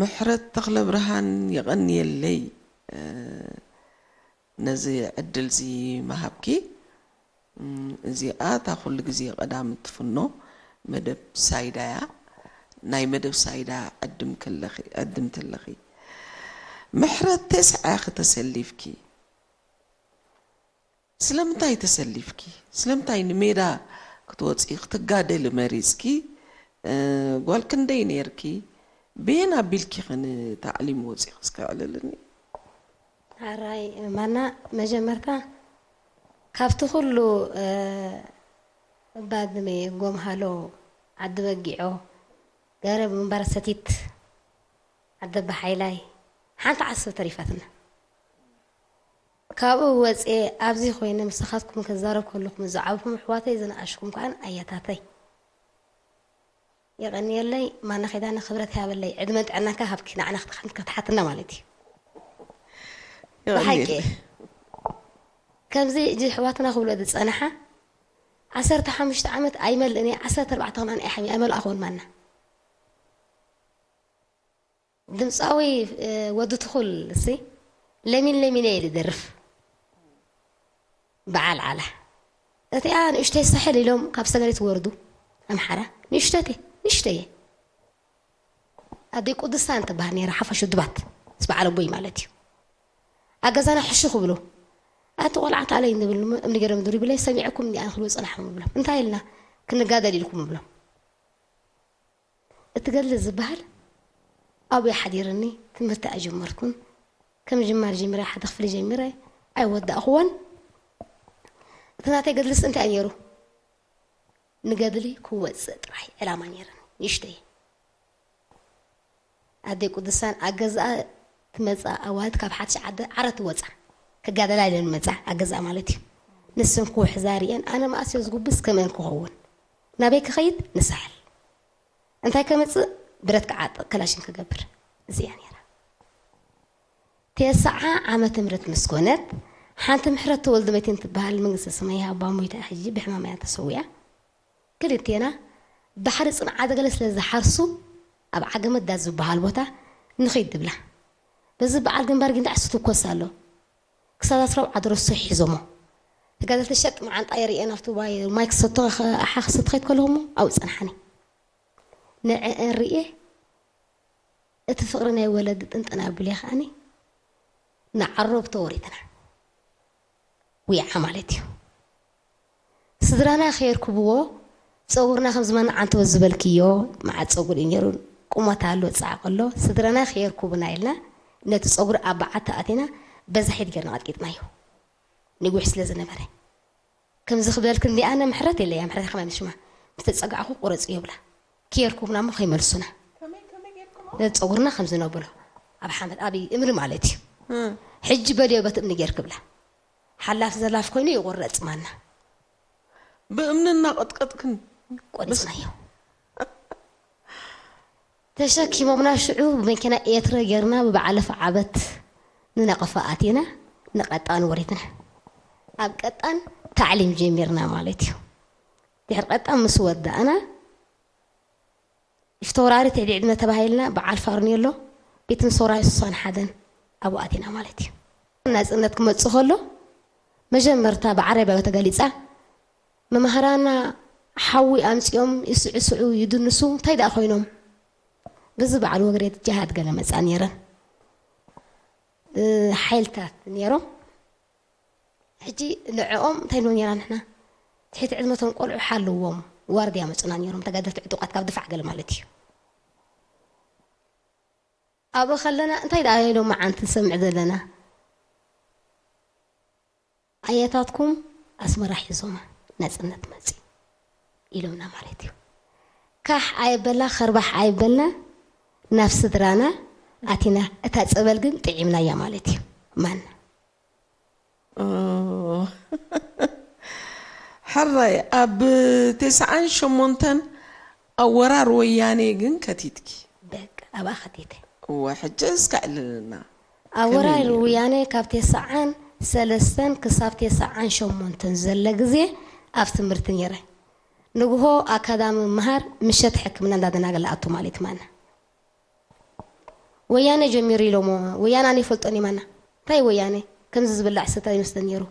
ምሕረት ተኽለብርሃን የቐንየለይ፣ እ፣ ነዚ ዕድልዚ ምሃብኪ። እም፣ እዚኣ እታ ኩሉ ግዜ ቀዳም እትፍኖ መደብ ሳይዳ እያ። ናይ መደብ ሳይዳ ዕድም ከለኺ፣ ዕድምቲ ኣለኺ። ምሕረት፣ ተስዓ ኢኺ ተሰሊፍኪ። ስለምንታይ ተሰሊፍኪ? ስለምንታይ ንሜዳ ክትወጺ ክትጋደሊ መሪጽኪ? እ፣ ጓል ክንደይ ነይርኪ? በየን ኣቢልኪ ኸ ንታዕሊም ወጺኺ እስከ ኣዕልልኒ? ሕራይ ማና፣ መጀመርታ ካብቲ ኩሉ፣ እ፣ ባድመ፣ ጎምሃሎ፣ ዓዲ በጊዖ፣ ገረብ፣ ምንባር ሰቲት፣ ዓዲ ኣባ ሓይላይ ሓንቲ ዓሰብ ተሪፋትና። ካብኡ ወፅኤ ኣብዚ ኮይነ ምሳኻትኩም ክዛረብ ከለኹ ምስ ዝዓበኹም ኣሕዋተይ ዝነኣሽኩም ከዓን ኣያታተይ። የቐንየለይ ማና ኪዳነ፣ ክብረት ይሃበለይ፣ ዕድመን ጥዕናን ከ ሃብኪ ንዓና ክትሓ-፣ ክትሓትና ማለት እዩ። ብሓቂ ከምዚ እጂ ኣሕዋትና ክብሎ ዝፀንሓ ዓሰርተ ሓሙሽተ ዓመት ኣይመልእን እየ፣ ዓሰርተ ኣርባዕተ ከማን ኣይሓሚ-፣ ኣይመልኣኹን ማና። ድምፃዊ፣ እ፣ ወዲ ትኹል እሲ ለሚን ለሚን እየ ዝደርፍ። በዓል ዓላ። እቲኣ ንእሽተይ ሳሕል ኢሎም ካብ ሰገሪት ወርዱ ኣምሓራ። ንእሽተቴ፣ ንእሽተየ። ኣደይ ቅዱሳን ትበሃል ነይራ፣ ሓፋሽ ውድባት። ምስ በዓል ኣቦይ ማለት እዩ። ኣብ ገዛና ሕሹ ክብሉ። ኣቲ ቆልዓ ታለይ እንብል እምኒ ገይሮም ድሪብለይ፣ ሰሚዐኩም እንዲኣን ክብሉ ጸናሕኩም እብሎም። እንታይ ኢልና ክንጋደል ኢልኩም እብሎም። እቲ ገድሊ ዝበሃል ኣብኡ ሓዲርኒ፣ ትምህርቲ ኣይጀመርኩን። ከም ጅማር ጀሚረ፣ ሓደ ክፍሊ ጀሚረ ኣይወዳእኽዎን። እቲ ናተይ ገድልስ እንታይ እዩ ነይሩ? ንገድሊ ክወፅእ ጥራይ ዕላማ ነይረኒ። ንእሽተይ ኣደይ ቅዱሳን ኣብ ገዝኣ ትመፃ ኣዋልድ ካብ ሓድሽ ዓዲ ዓረት ትወፃ። ክጋደላ ኢለን መፃ ኣብ ገዝኣ ማለት እዩ። ንሰን ክውሕዛ ሪኤን ኣነ መኣስ እየ ዝጉብዝ ከመን ክኸውን። ናበይ ክኸይድ ንሳሕል። እንታይ ከምፅእ ብረት ክዓጥቕ ክላሽን ክገብር። እዚኣ ነይራ። ተስዓ ዓመተ ምህረት ምስ ኮነት ሓንቲ ምሕረት ተወልደ መቲን ትበሃል መንግስተ ሰማይ ይሃባ ሞይታ ሕጂ ብሕማም እያ ተሰዊኣ። ክልቴና ባሕሪ ፅንዓት ገለ ስለ ዝሓርሱ ኣብ ዓገመዳ ዝበሃል ቦታ ንኸይድ ትብላ። በዚ በዓል ግንባር ጊንዳዕ ስትኮስ ኣሎ። ክሳብ ኣስራብ ዓድረሱ ሒዞሞ። ተጋደልቲ ሸጥ መዓንጣ የርእየን ኣብቲ ባይ ማይ ክሰቶ ኣሓ ክሰቶ ከይድ ከለኹሞ ኣብኡ ጸንሓኒ። ንዕአን ርእየ እቲ ፍቕሪ ናይ ወለዲ ጥንጥን ኣቢለ ከኣኒ ንዓሮብ ተወሪትና። ዊዓ ማለት እዩ። ስድራና ከየርክብዎ ጸጉርና ከም ዝመንዓ እንተወ ዝበልክዮ መዓት ጸጉር እዩ ነይሩ። ቁመት ኣሎ ጻዕቕ ኣሎ። ስድራና ከየርክቡና ኢልና ነቲ ጸጉሪ ኣብ በዓቲ ኣእቲና በዛ ሒድ ጌርና ቀጥቂጥናዮ። ንጉሕ ስለ ዝነበረ ከምዚ ክበልክ እንዲ ኣነ ምሕረት የለያ ምሕረት ከማይ ሽማ ምስ ተጸጋዕኹ ቁረጽ ይብላ። ከየርክቡና እሞ ከይመልሱና ነቲ ጸጉርና ከም ዝነብሎ ኣብ ሓመድ ኣብ እምሪ ማለት እዩ። ሕጂ በልዮ በቲ እምኒ ጌርክ ብላ። ሓላፍ ዘላፍ ኮይኑ ይቑረጽ ማና። ብእምኒ እናቐጥቀጥክን ቆሪጽናዮ። ተሸኪሞምና ሽዑ ብመኪና ኤትረ ጌርና ብበዓለፈ ዓበት ንነቐፋ ኣቲና ንቐጣን ወሪድና። ኣብ ቀጣን ታዕሊም ጀሚርና ማለት እዩ። ድሕሪ ቀጣን ምስ ወዳእና ፊተውራሪ ትሕቲ ዕድመ ተባሂልና በዓል ፋርኔሎ ቤት ምሰውራይ ስሳን ሓደን ኣብኡ ኣቲና ማለት እዩ። ናጽነት ክመጽእ ከሎ መጀመርታ ብዓረብያ ተገሊጻ መማህራና ሓዊ ኣምጺኦም ይስዕስዑ ይድንሱ እንታይ ደኣ ኮይኖም ብዚ በዓል ወግሬት ጅሃድ ገለ መጻ ነይረን ሓይልታት ነይሮም። ሕጂ ንዕኦም እንታይ ንብል ነይራ ንሕና ትሕቲ ዕድመቶም ቆልዑ ሓልዎም ዋርድያ መጹና ነይሮም ተጋደልቲ ዕጡቃት ካብ ድፋዕ ገለ ማለት እዩ። ኣብኡ ከለና እንታይ ደኣ ኢሎም መዓንቲ ንሰምዕ ዘለና ኣያታትኩም ኣስመራ ሒዞማ ናጽነት መጺ ኢሎምና ማለት እዩ። ካሕ ኣየበልና ከርባሕ ኣየበልና ናብ ስድራና ኣቲና እታ ጸበል ግን ጥዒምናያ ማለት እዩ። ማና ሕራይ ኣብ ተስዓን ሸሞንተን ኣብ ወራር ወያኔ ግን ከቲትኪ። በቃ ኣብኣ ከቲተ። እወ ሕጂ እስከ ዕልልና። ኣብ ወራር ወያኔ ካብ ተስዓን ሰለስተን ክሳብ ተስዓን ሸሞንተን ዘለ ግዜ ኣብ ትምህርቲ ነይረ። ንግሆ ኣካዳሚ ምሃር ምሸት ሕክምና እንዳደናገለ ኣቱ ማለት ማና። ወያነ ጀሚሩ ኢሎሞ። ወያነ ኣነ ይፈልጦን ይማና። እንታይ ወያነ? ከምዚ ዝብላዕ ሰተ ይመስለን ነይሩ።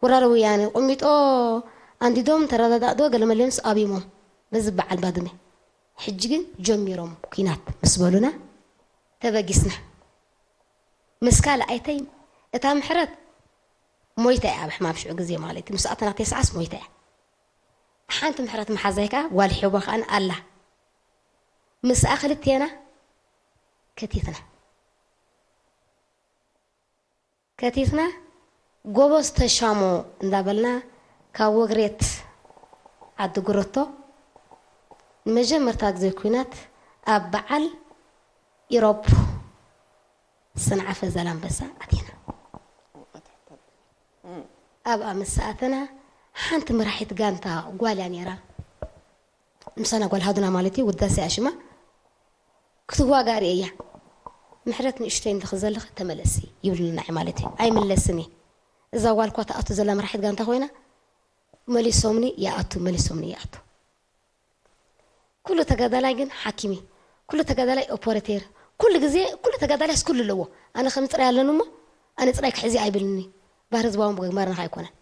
ወራር ወያነ ቁሚጦ ኣንዲዶም ተረዳዳእዶ ገለመሌምስ ኣብሞም በዚ በዓል ባድመ። ሕጂ ግን ጀሚሮም ኲናት ምስ በሉና ተበጊስና። ምስ ካልኣይተይ እታ ምሕረት ሞይታ እያ፣ ኣብ ሕማም ሽዑ ግዜ ማለት እዩ። ምስ ኣተና ተስዓስ ሞይታ እያ። ሓንቲ ምሕረት መሓዛይ ከኣ ጓል ሒቦ ከኣ ኣላ። ምስኣ ክልቴና ከቲትና። ከቲትና ጎበዝ ተሻሞ እንዳበልና ካብ ወግሬት ዓዲ ጉረቶ ንመጀመርታ ግዜ ኲናት ኣብ በዓል ኢሮብ ሰንዓፈ ዛላምበሳ ኣቲና። ኣብኣ ምስ ኣተና ሓንቲ መራሒት ጋንታ ጓል እያ ነይራ። ምሳና ጓል ሃዱና ማለት እዩ፣ ውዳሴ እያ ሽማ። ክትዋጋእ ርእየያ። ምሕረት ንእሽተይ እንድኺ ዘለኺ ተመለሲ ይብሉና እዩ ማለት እዩ። ኣይምለስን እየ። እዛ ጓል እኳ ትኣቱ ዘላ መራሒት ጋንታ ኮይና፣ መሊሶምኒ ይኣቱ፣ መሊሶምኒ ይኣቱ። ኩሉ ተጋዳላይ ግን ሓኪም እዩ። ኩሉ ተጋዳላይ ኦፖሬተር። ኩሉ ግዜ፣ ኩሉ ተጋዳላይስ ኩሉ ኣለዎ። ኣነ ከም ጥራይ ኣለኒ እሞ፣ ኣነ ጥራይ ክሕዚ ኣይብልኒ። ባህሪ ህዝባዊ ግንባርና ከ ኣይኮነን።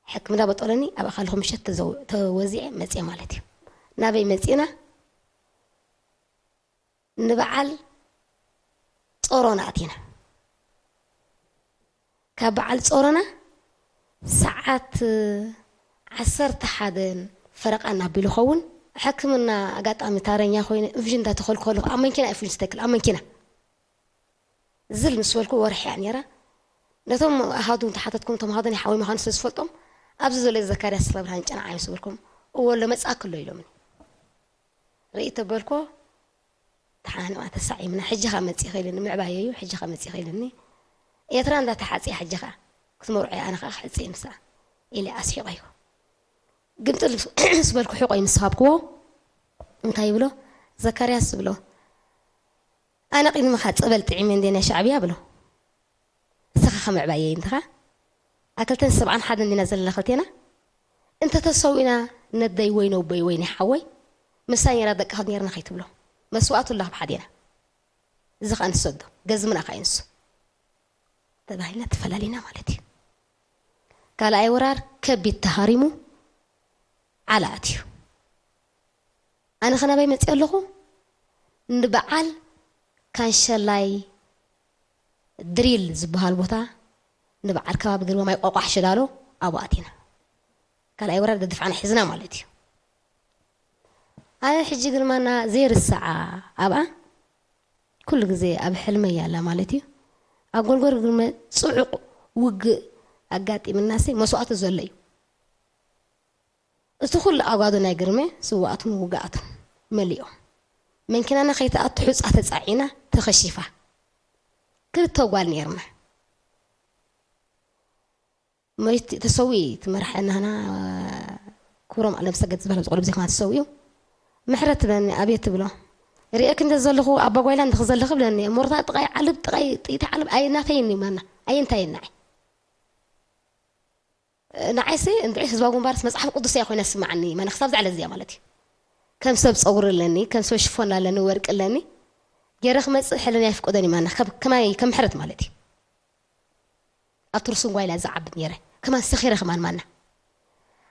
ሕክምና በጦለኒ ኣብ ኣኻልኹ ምሸት ተዘው-፣ ተወዚዐ መፅየ ማለት እዩ። ናበይ መፂእና? ንበዓል ጾሮና ኣቲና። ካብ በዓል ጾሮና ሰዓት ዓሰርተ ሓደን ፈረቓን ኣቢሉ ኸውን። ሕክምና ኣጋጣሚ ታረኛ ኮይነ፣ ኢንፉዥን እንዳተኸልኩ ከለኹ ኣብ መንኪና ኢንፉዥን ዝተክል፣ ኣብ መንኪና። ዝል ምስ በልኩ ወርሒ እያ ነይራ። ነቶም ኣሃዱ እንተሓተትኩም፣ እቶም ኣሃዱ ናይ ሓወይ ምዃኑ ስለ ዝፈልጦም፣ ኣብዚ ዘሎ ዘካርያስ ተኽለብርሃን ጨንዓ እዩ ምስ በልኩም፣ እወ ኣሎ መጻእኪ ኣሎ ኢሎምኒ። ርእይ ተበልኮ፣ ተሓንዋ ተሳዒምና፣ ሕጂ ኸኣ መጺእኺ ኢሉኒ፣ ምዕባየ እዩ፣ ሕጂ ኸኣ መጺእኺ ኢሉኒ። ኤርትራ እንዳተሓጽየ ሕጂ ኸኣ ክትመርዖ እየ፣ ኣነ ኸኣ ክሕጽ እየ ምስኣ ኢለ ኣስሒቐዮ። ግምጥል ምስ በልኩ ሕቖይ ምስ ሃብክዎ፣ እንታይ ይብሎ? ዘካርያስ ይብሎ፣ ኣነ ቅድሚኻ ጸበል ጥዒመ እንድየ ናይ ሻዕብያ ብሎ። ንስኻ ከ ምዕባየይ እንድኻ? ኣብ ክልተን ሰብዓን ሓደን እንዲና ዘለና ክልቴና። እንተ ተሰዊእና ነደይ ወይ ነቦይ ወይ ናይ ሓወይ፣ ምሳይ ነይራ ደቅኻ ነይርና ከይትብሎ። መስዋእቱ ኣላ ካብ ሓዴና። እዚ ኸኣ ንሰዶ፣ ገዝምና ኸኣ እዩ ንሱ። ተባሂልና ተፈላሊና ማለት እዩ። ካልኣይ ወራር ከቢድ ተሃሪሙ ዓላ ኣትዩ። ኣነ ኸ ናበይ መፅእ ኣለኹ? ንበዓል ካንሸላይ ድሪል ዝበሃል ቦታ፣ ንበዓል ከባቢ ግርማ ማይ ቋቋሕ ሽላሎ ኣብኡ ኣቲና። ካልኣይ ወራር ደድፋዕና ሒዝና ማለት እዩ። ኣነ ሕጂ ግርማና ዘይርስዓ ኣብኣ ኩሉ ግዜ ኣብ ሕልመይ ኣላ ማለት እዩ። ኣብ ጎልጎል ግርመ ጽዑቕ ውግእ ኣጋጢምናሲ መስዋእቲ ዘሎ እዩ። እቲ ኩሉ ኣጓዶ ናይ ግርመ ስዋኣቱን ውግኣቱን መሊኦም። መንኪናና ከይትኣቱ ሑጻ ተጻዒና ተኸሺፋ። ክልተ ጓል ነይርና። መሪት ተሰዊ ትመርሐና ህና ክብሮም ኣለምሰገድ ዝበሃል ዝቆልብ ዜማ ተሰዊኡ። ምሕረት ትብለኒ፣ ኣቤት ትብሎ። ርእየኪ እንደ ዘለኹ ኣባ ጓይላ እንድኺ ዘለኺ ብለኒ። ሞርታ ጥቓይ ዓልብ፣ ጥቓይ ጥይቲ ዓልብ ኣይናተይኒ ማና። ኣየንታየናዒ። ንዓይሲ እንድዒ ህዝባዊ ግንባርስ መጽሓፍ ቅዱስ እያ ኮይና ትስምዓኒ። ማና ክሳብ ዝዓለት እዚኣ ማለት እዩ። ከም ሰብ ጸጉሪ ኣለኒ፣ ከም ሰብ ሽፎን ኣለኒ፣ ወርቂ ኣለኒ። ገይረ ክመጽእ ሕልናይ ኣይፍቀዶን እዩ ማና። ከብ-፣ ከማይ ከም ምሕረት ማለት እዩ። ኣብ ትርሱን ጓይላ ዝዓቢ ነይረ። ከማን ሰኺረ ከማን ማና።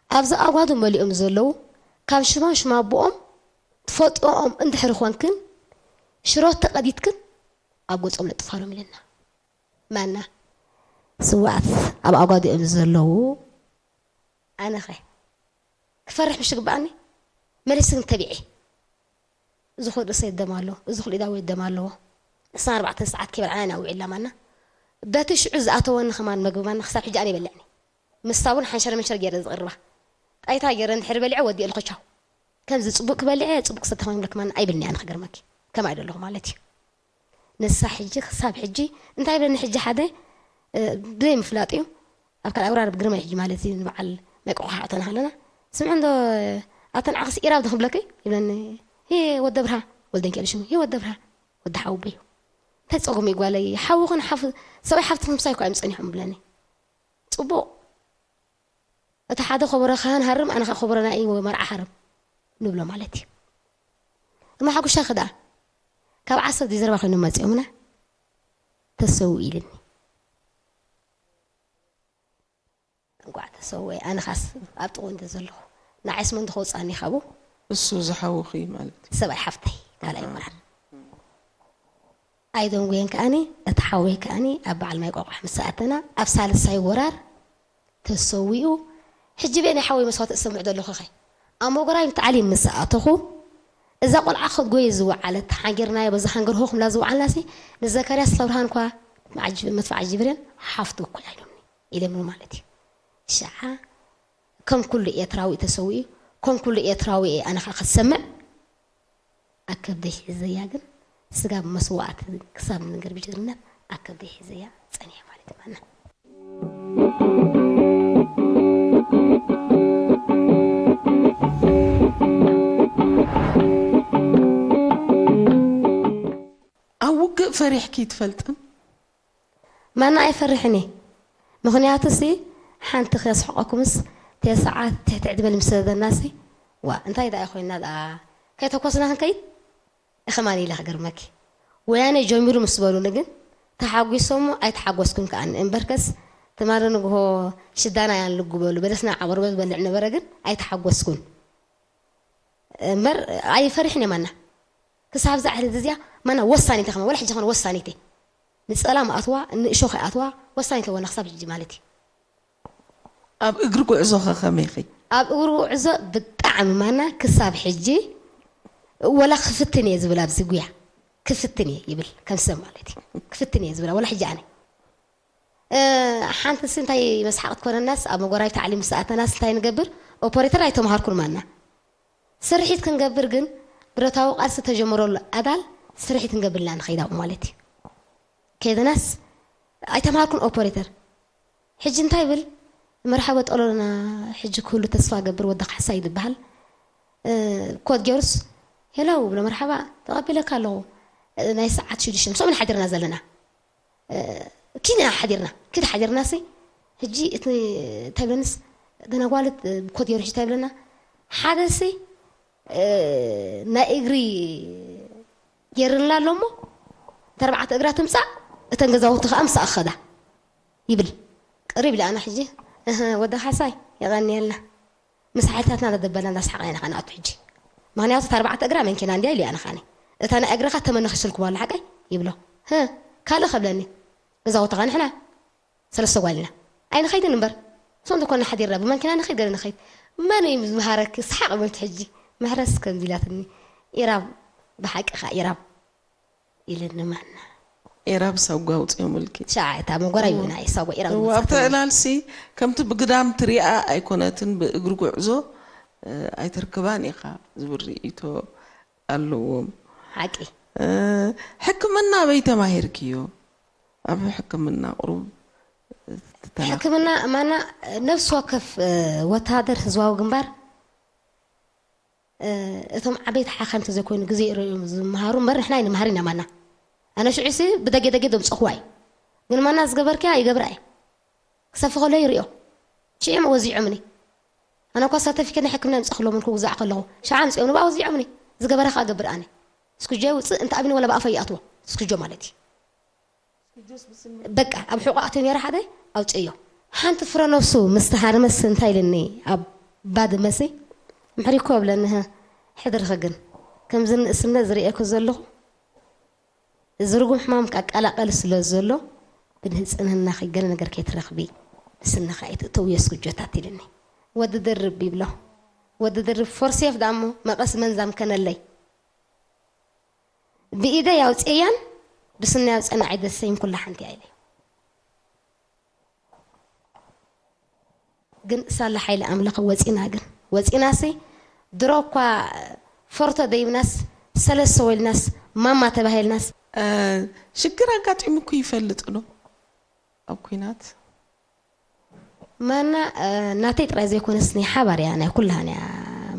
ኣብዚ ኣጓዱ መሊኦም ዘለዉ፣ ካብ ሽማም ሽማቦኦም ትፈልጥኦም እንድሕሪ ኾንክን፣ ሽሮ ተቐዲድክን ኣብ ገጾም ለጥፋሎም ኢለና። ማና ስዋኣት ኣብ ኣጓዱ እዮም ዘለዉ። ኣነኸ ክፈርሕ ምሽ ግብኣኒ? መሊስ ግን ተቢዐ። እዚ ኹል ርእሰይ ደም ኣሎ፣ እዚ ኹል ኢዳወይ ደም ኣለዎ። ዕስራን ኣርባዕተን ሰዓት ከይበልዓና ኢና ውዒልና ማና። በቲ ሽዑ ዝኣተወኒ ከማን መግቢ ማና ክሳብ ሕጂ ኣነ ይበልዕኒ። ምስታ እውን ሓንሸር መንሸር ገይረ ዝቕርባ። ጣይታ ገይረ እንድሕር በሊዐ ወዲኤ ልኸቻው። ከምዚ ጽቡቕ ክበልዐ፣ ጽቡቕ ክሰተ ከማን ይብለኪ ማና ኣይብልኒ ኣነ ክገርመኪ። ከማይ ዶ ኣለኹ ማለት እዩ። ንሳ ሕጂ ክሳብ ሕጂ እንታይ ይብለኒ ሕጂ ሓደ፣ እ፣ ብዘይ ምፍላጥ እዩ። ኣብ ካልኣይ ወራር ብግርማይ ሕጂ ማለት እዩ ንበዓል ናይ ቆቋሕ ኣተና ከለና፣ "ስምዒ እንዶ ኣተን ዓኽስ ኢራብ ዶ ክብለኪ?" ይብለኒ። "ሄ ወደ ብርሃ" ወልደ ሚካኤል ሽሙ፣ "ሄ ወደ ብርሃ ወዲ ሓውቦይ እዩ። እንታይ ጸጉም እዩ ጓለይ? ሓውኽን ሓፍ-፣ ሰብኣይ ሓፍትኽን ምሳይ እኮ እዮም ጸኒሖም" ብለኒ። ጽቡቕ። እቲ ሓደ ኮቦሮ ካህን ሃርም፣ ኣነ ኸዓ ኮቦሮ ናይ መርዓ ሃርም ንብሎ ማለት እዩ። እማ ሓጉሻ ክዳ ካብ ዓሰብ ዲዘርባ ኮይኖም መፂኦምና ተሰው ኢልኒ። እንኳዕ ተሰወ ኣነኻስ ኣብ ጥቑ እንተ ዘለኹ ንዓይስ መን ተኸውፃኒ ካብኡ እሱ ዝሓውኺ ማለት እዩ። ሰብኣይ ሓፍተይ ካልኣይ እምበኣር ኣይደንጉየን ከኣኒ እቲ ሓወይ ከኣኒ ኣብ በዓል ማይ ቆቋሕ ምስ ኣተና ኣብ ሳልሳይ ወራር ተሰዊኡ። ሕጂ በየ ናይ ሓወይ መስዋእቲ እሰምዕ ዘለኹ ኸ ኣብ መጎራይ ተዓሊም ምስ ኣተኹ እዛ ቆልዓ ክትጎየ ዝወዓለት ተሓንጊርናዮ በዛ ሓንገርሆ ክምላ ዝወዓልናሲ ንዘካርያስ ተስፋብርሃን እኳ መድፍዕ ዓጅብሬን ሓፍቱ እኩል ኣይሎምኒ ኢለምኒ ማለት እዩ። ሽዓ ከም ኩሉ ኤርትራዊ ተሰዊኡ ከም ኩሉ ኤርትራዊ እየ ኣነ ከዓ ክትሰምዕ ኣብ ከብደይ ሒዘያ ግን ስጋብ መስዋእቲ ክሳብ ንገር ብጅግንነት ኣብ ከብደይ ሒዘያ ፀኒሐ ማለት እዩ ማና። ኣብ ውግእ ፈሪሕኪ ትፈልጥን? ማና ኣይፈርሕን እየ። ምኽንያቱ ሲ ሓንቲ ከስሕቐኩምስ ተስዓ ትሕቲ ዕድመ ምስ ሰደናሲ ዋ እንታይ ደኣ ኮይና ደኣ ከይተኮስና ክንከይድ እኸማን ኢለ ክገርመኪ ወያነ ጀሚሩ ምስ በሉኒ ግን ተሓጒሶሞ ኣይተሓጎስኩን ከኣ እምበርከስ ትማሊ ንግሆ ሽዳና ያን ልጉበሉ በለስና ዓበርበ ዝበልዕ ነበረ ግን ኣይተሓጎስኩን እምበር ኣይፈርሕን እየ ማና ክሳብ ዛዕሪ እዚኣ ማና ወሳኒት እየ ከማን ወላ ሕጂ ከማን ወሳኒት እየ ንፀላም ኣትዋ ንእሾኽ ኣትዋ ወሳኒት እየ ወና ክሳብ ሕጂ ማለት እዩ ኣብ እግሪ ጉዕዞ ከ ከመይ ኢኺ? ኣብ እግሪ ጉዕዞ ብጣዕሚ ማና ክሳብ ሕጂ ወላ ክፍትን እየ ዝብል ኣብዚ ጉያ ክፍትን እየ ይብል ከም ሰብ ማለት እዩ ክፍትን እየ ዝብል ወላ ሕጂ ኣነ ሓንቲ ሲ እንታይ መስሓቕ ትኮነናስ ኣብ መጎራይ ታዕሊም ምስ ኣተናስ እንታይ ንገብር ኦፖሬተር ኣይተምሃርኩን ማና ስርሒት ክንገብር ግን ብረታዊ ቃልሲ ተጀመረሉ ኣዳል ስርሒት ክንገብር ኢና ንኸይድ ኣብኡ ማለት እዩ ከይደናስ ኣይተምሃርኩን ኦፖሬተር ሕጂ እንታይ ይብል መርሓበ ጠሎና ሕጂ ክህሉ ተስፋ ገብር ወዲ ካሕሳይ ዝበሃል ኮድ ጌሩስ ሄሎ ብሎ መርሓባ ተቐቢለካ ኣለኹ ናይ ሰዓት ሽዱሽተ ምስኦም ሓዲርና ዘለና ኪድ ኢና ሓዲርና ኪድ ሓዲርና ሲ ሕጂ እቲ እንታይ ብለንስ ገና ጓልት ኮድ ጌሩ እንታይ ብለና ሓደ ሲ ናይ እግሪ ጌርልና ኣሎ እሞ ተርባዕተ እግራ ትምፃእ እተን ገዛውቲ ከዓ ምሳኣ ክኸዳ ይብል ቅሪብ ኢለ ኣነ ሕጂ ወዲ ካሕሳይ የቐንየልና ምስ ሓይልታትና ደደበልና እንዳስሓቕና ኢና ከነኣቱ ሕጂ ምኽንያቱ እታ ኣርባዕተ እግራ መንኪና እንድያ ኢሉ ኣነ ከዓኒ እታ ናይ እግርኻ ተመነኺስልኩም ኣሎ ሓቀይ ይብሎ ህ ካልእ ከብለኒ ገዛውትኻ ንሕና ሰለስተ ጓል ኢና ኣይንኸይድን እምበር እሶም ተኮና ሓዲርና ብመንኪና ንኸይድ ገለ ንኸይድ መን እዩ ዝምሃረኪ ሰሓቕ በልቲ ሕጂ ምሕረስ ከምዚ ኢላትኒ ኢራብ ብሓቅኻ ኢራብ ኢልኒ ማና። ኤራብ ሳጓ ኣውፂኦምልኪ። ሻ እታ መጎራ እዩ ናይ ሳጓ ኤራብ እዋ ኣብታ ዕላልሲ ከምቲ ብግዳም ትሪኣ ኣይኮነትን ብእግሪ ጉዕዞ ኣይተርክባን ኢኻ ዝብል ርእይቶ ኣለዎም። ሓቂ። ሕክምና ኣበይ ተማሂርክዮ? ኣብ ሕክምና ቁሩብ ትተናኽ- ሕክምና ማና ነፍሲ ወከፍ ወተሃደር ህዝባዊ ግንባር እቶም ዓበይቲ ሓኸምቲ ዘይኮይኑ ግዜ እዮም ዝመሃሩ እምበር ንሕና ኣይንመሃር ኢና ማና ኣነ ሽዑ ሲ ብደጌ ደጌ ደምፀኽዋ እዩ ግን ማና ዝገበርክያ ይገብራ እየ ክሰፊ ከሎ ይሪኦ ሽዑ ወዚዖምኒ ኣነ እኳ ሰርተፊኬት ናይ ሕክምና የምፀኽሎምን ክውዛዕ ከለኹ ሽዓ ኣምፅኦም ንብኣ ወዚዖምኒ ዝገበረ ከዓ ገብር ኣነ ስኩጆ ውፅእ እንተ ኣብኒ ወላ ብኣፈ ይኣትዎ ስኩጆ ማለት እዩ በቃ ኣብ ሕቆ ኣትዮ ነይረ ሓደ ኣውፅእዮ ሓንቲ ፍረ ነብሱ ምስ ተሃርመስ እንታይ ኢልኒ ኣብ ባድመሲ ምሕሪኮ ብለኒ ሕድርኺ ግን ከምዚ ንእስነት ዝርእየኩ ዘለኹ እዚ ርጉም ሕማም ኣቀላቐሊ ስለ ዘሎ ብንህፅንህናኺ ገለ ነገር ከይትረኽቢ ብስንኻ ኣይትእተውዮ ስጉጆታት ኢልኒ ወዲ ድርብ ይብሎ ወዲ ድርብ ፎርሴፍ ዳሞ መቐስ መንዛም ከነለይ ብኢደይ ኣውፅኤያን ብስኒ ኣውፅኤን ኣይደሰይን ኩላ ሓንቲ እያ ኢለዮ። ግን ሳላ ሓይሊ ኣምላኽ ወፂና ግን ወፂናሲ ድሮ እኳ ፎርቶ ደይብናስ ሰለስተ ወልናስ ማማ ተባሂልናስ ሽግር ኣጋጢሙኩ ይፈልጥ ዶ ኣብ ኩናት? ማና ናተይ ጥራይ ዘይኮነስ ናይ ሓባር እያ ናይ ኩላህን እያ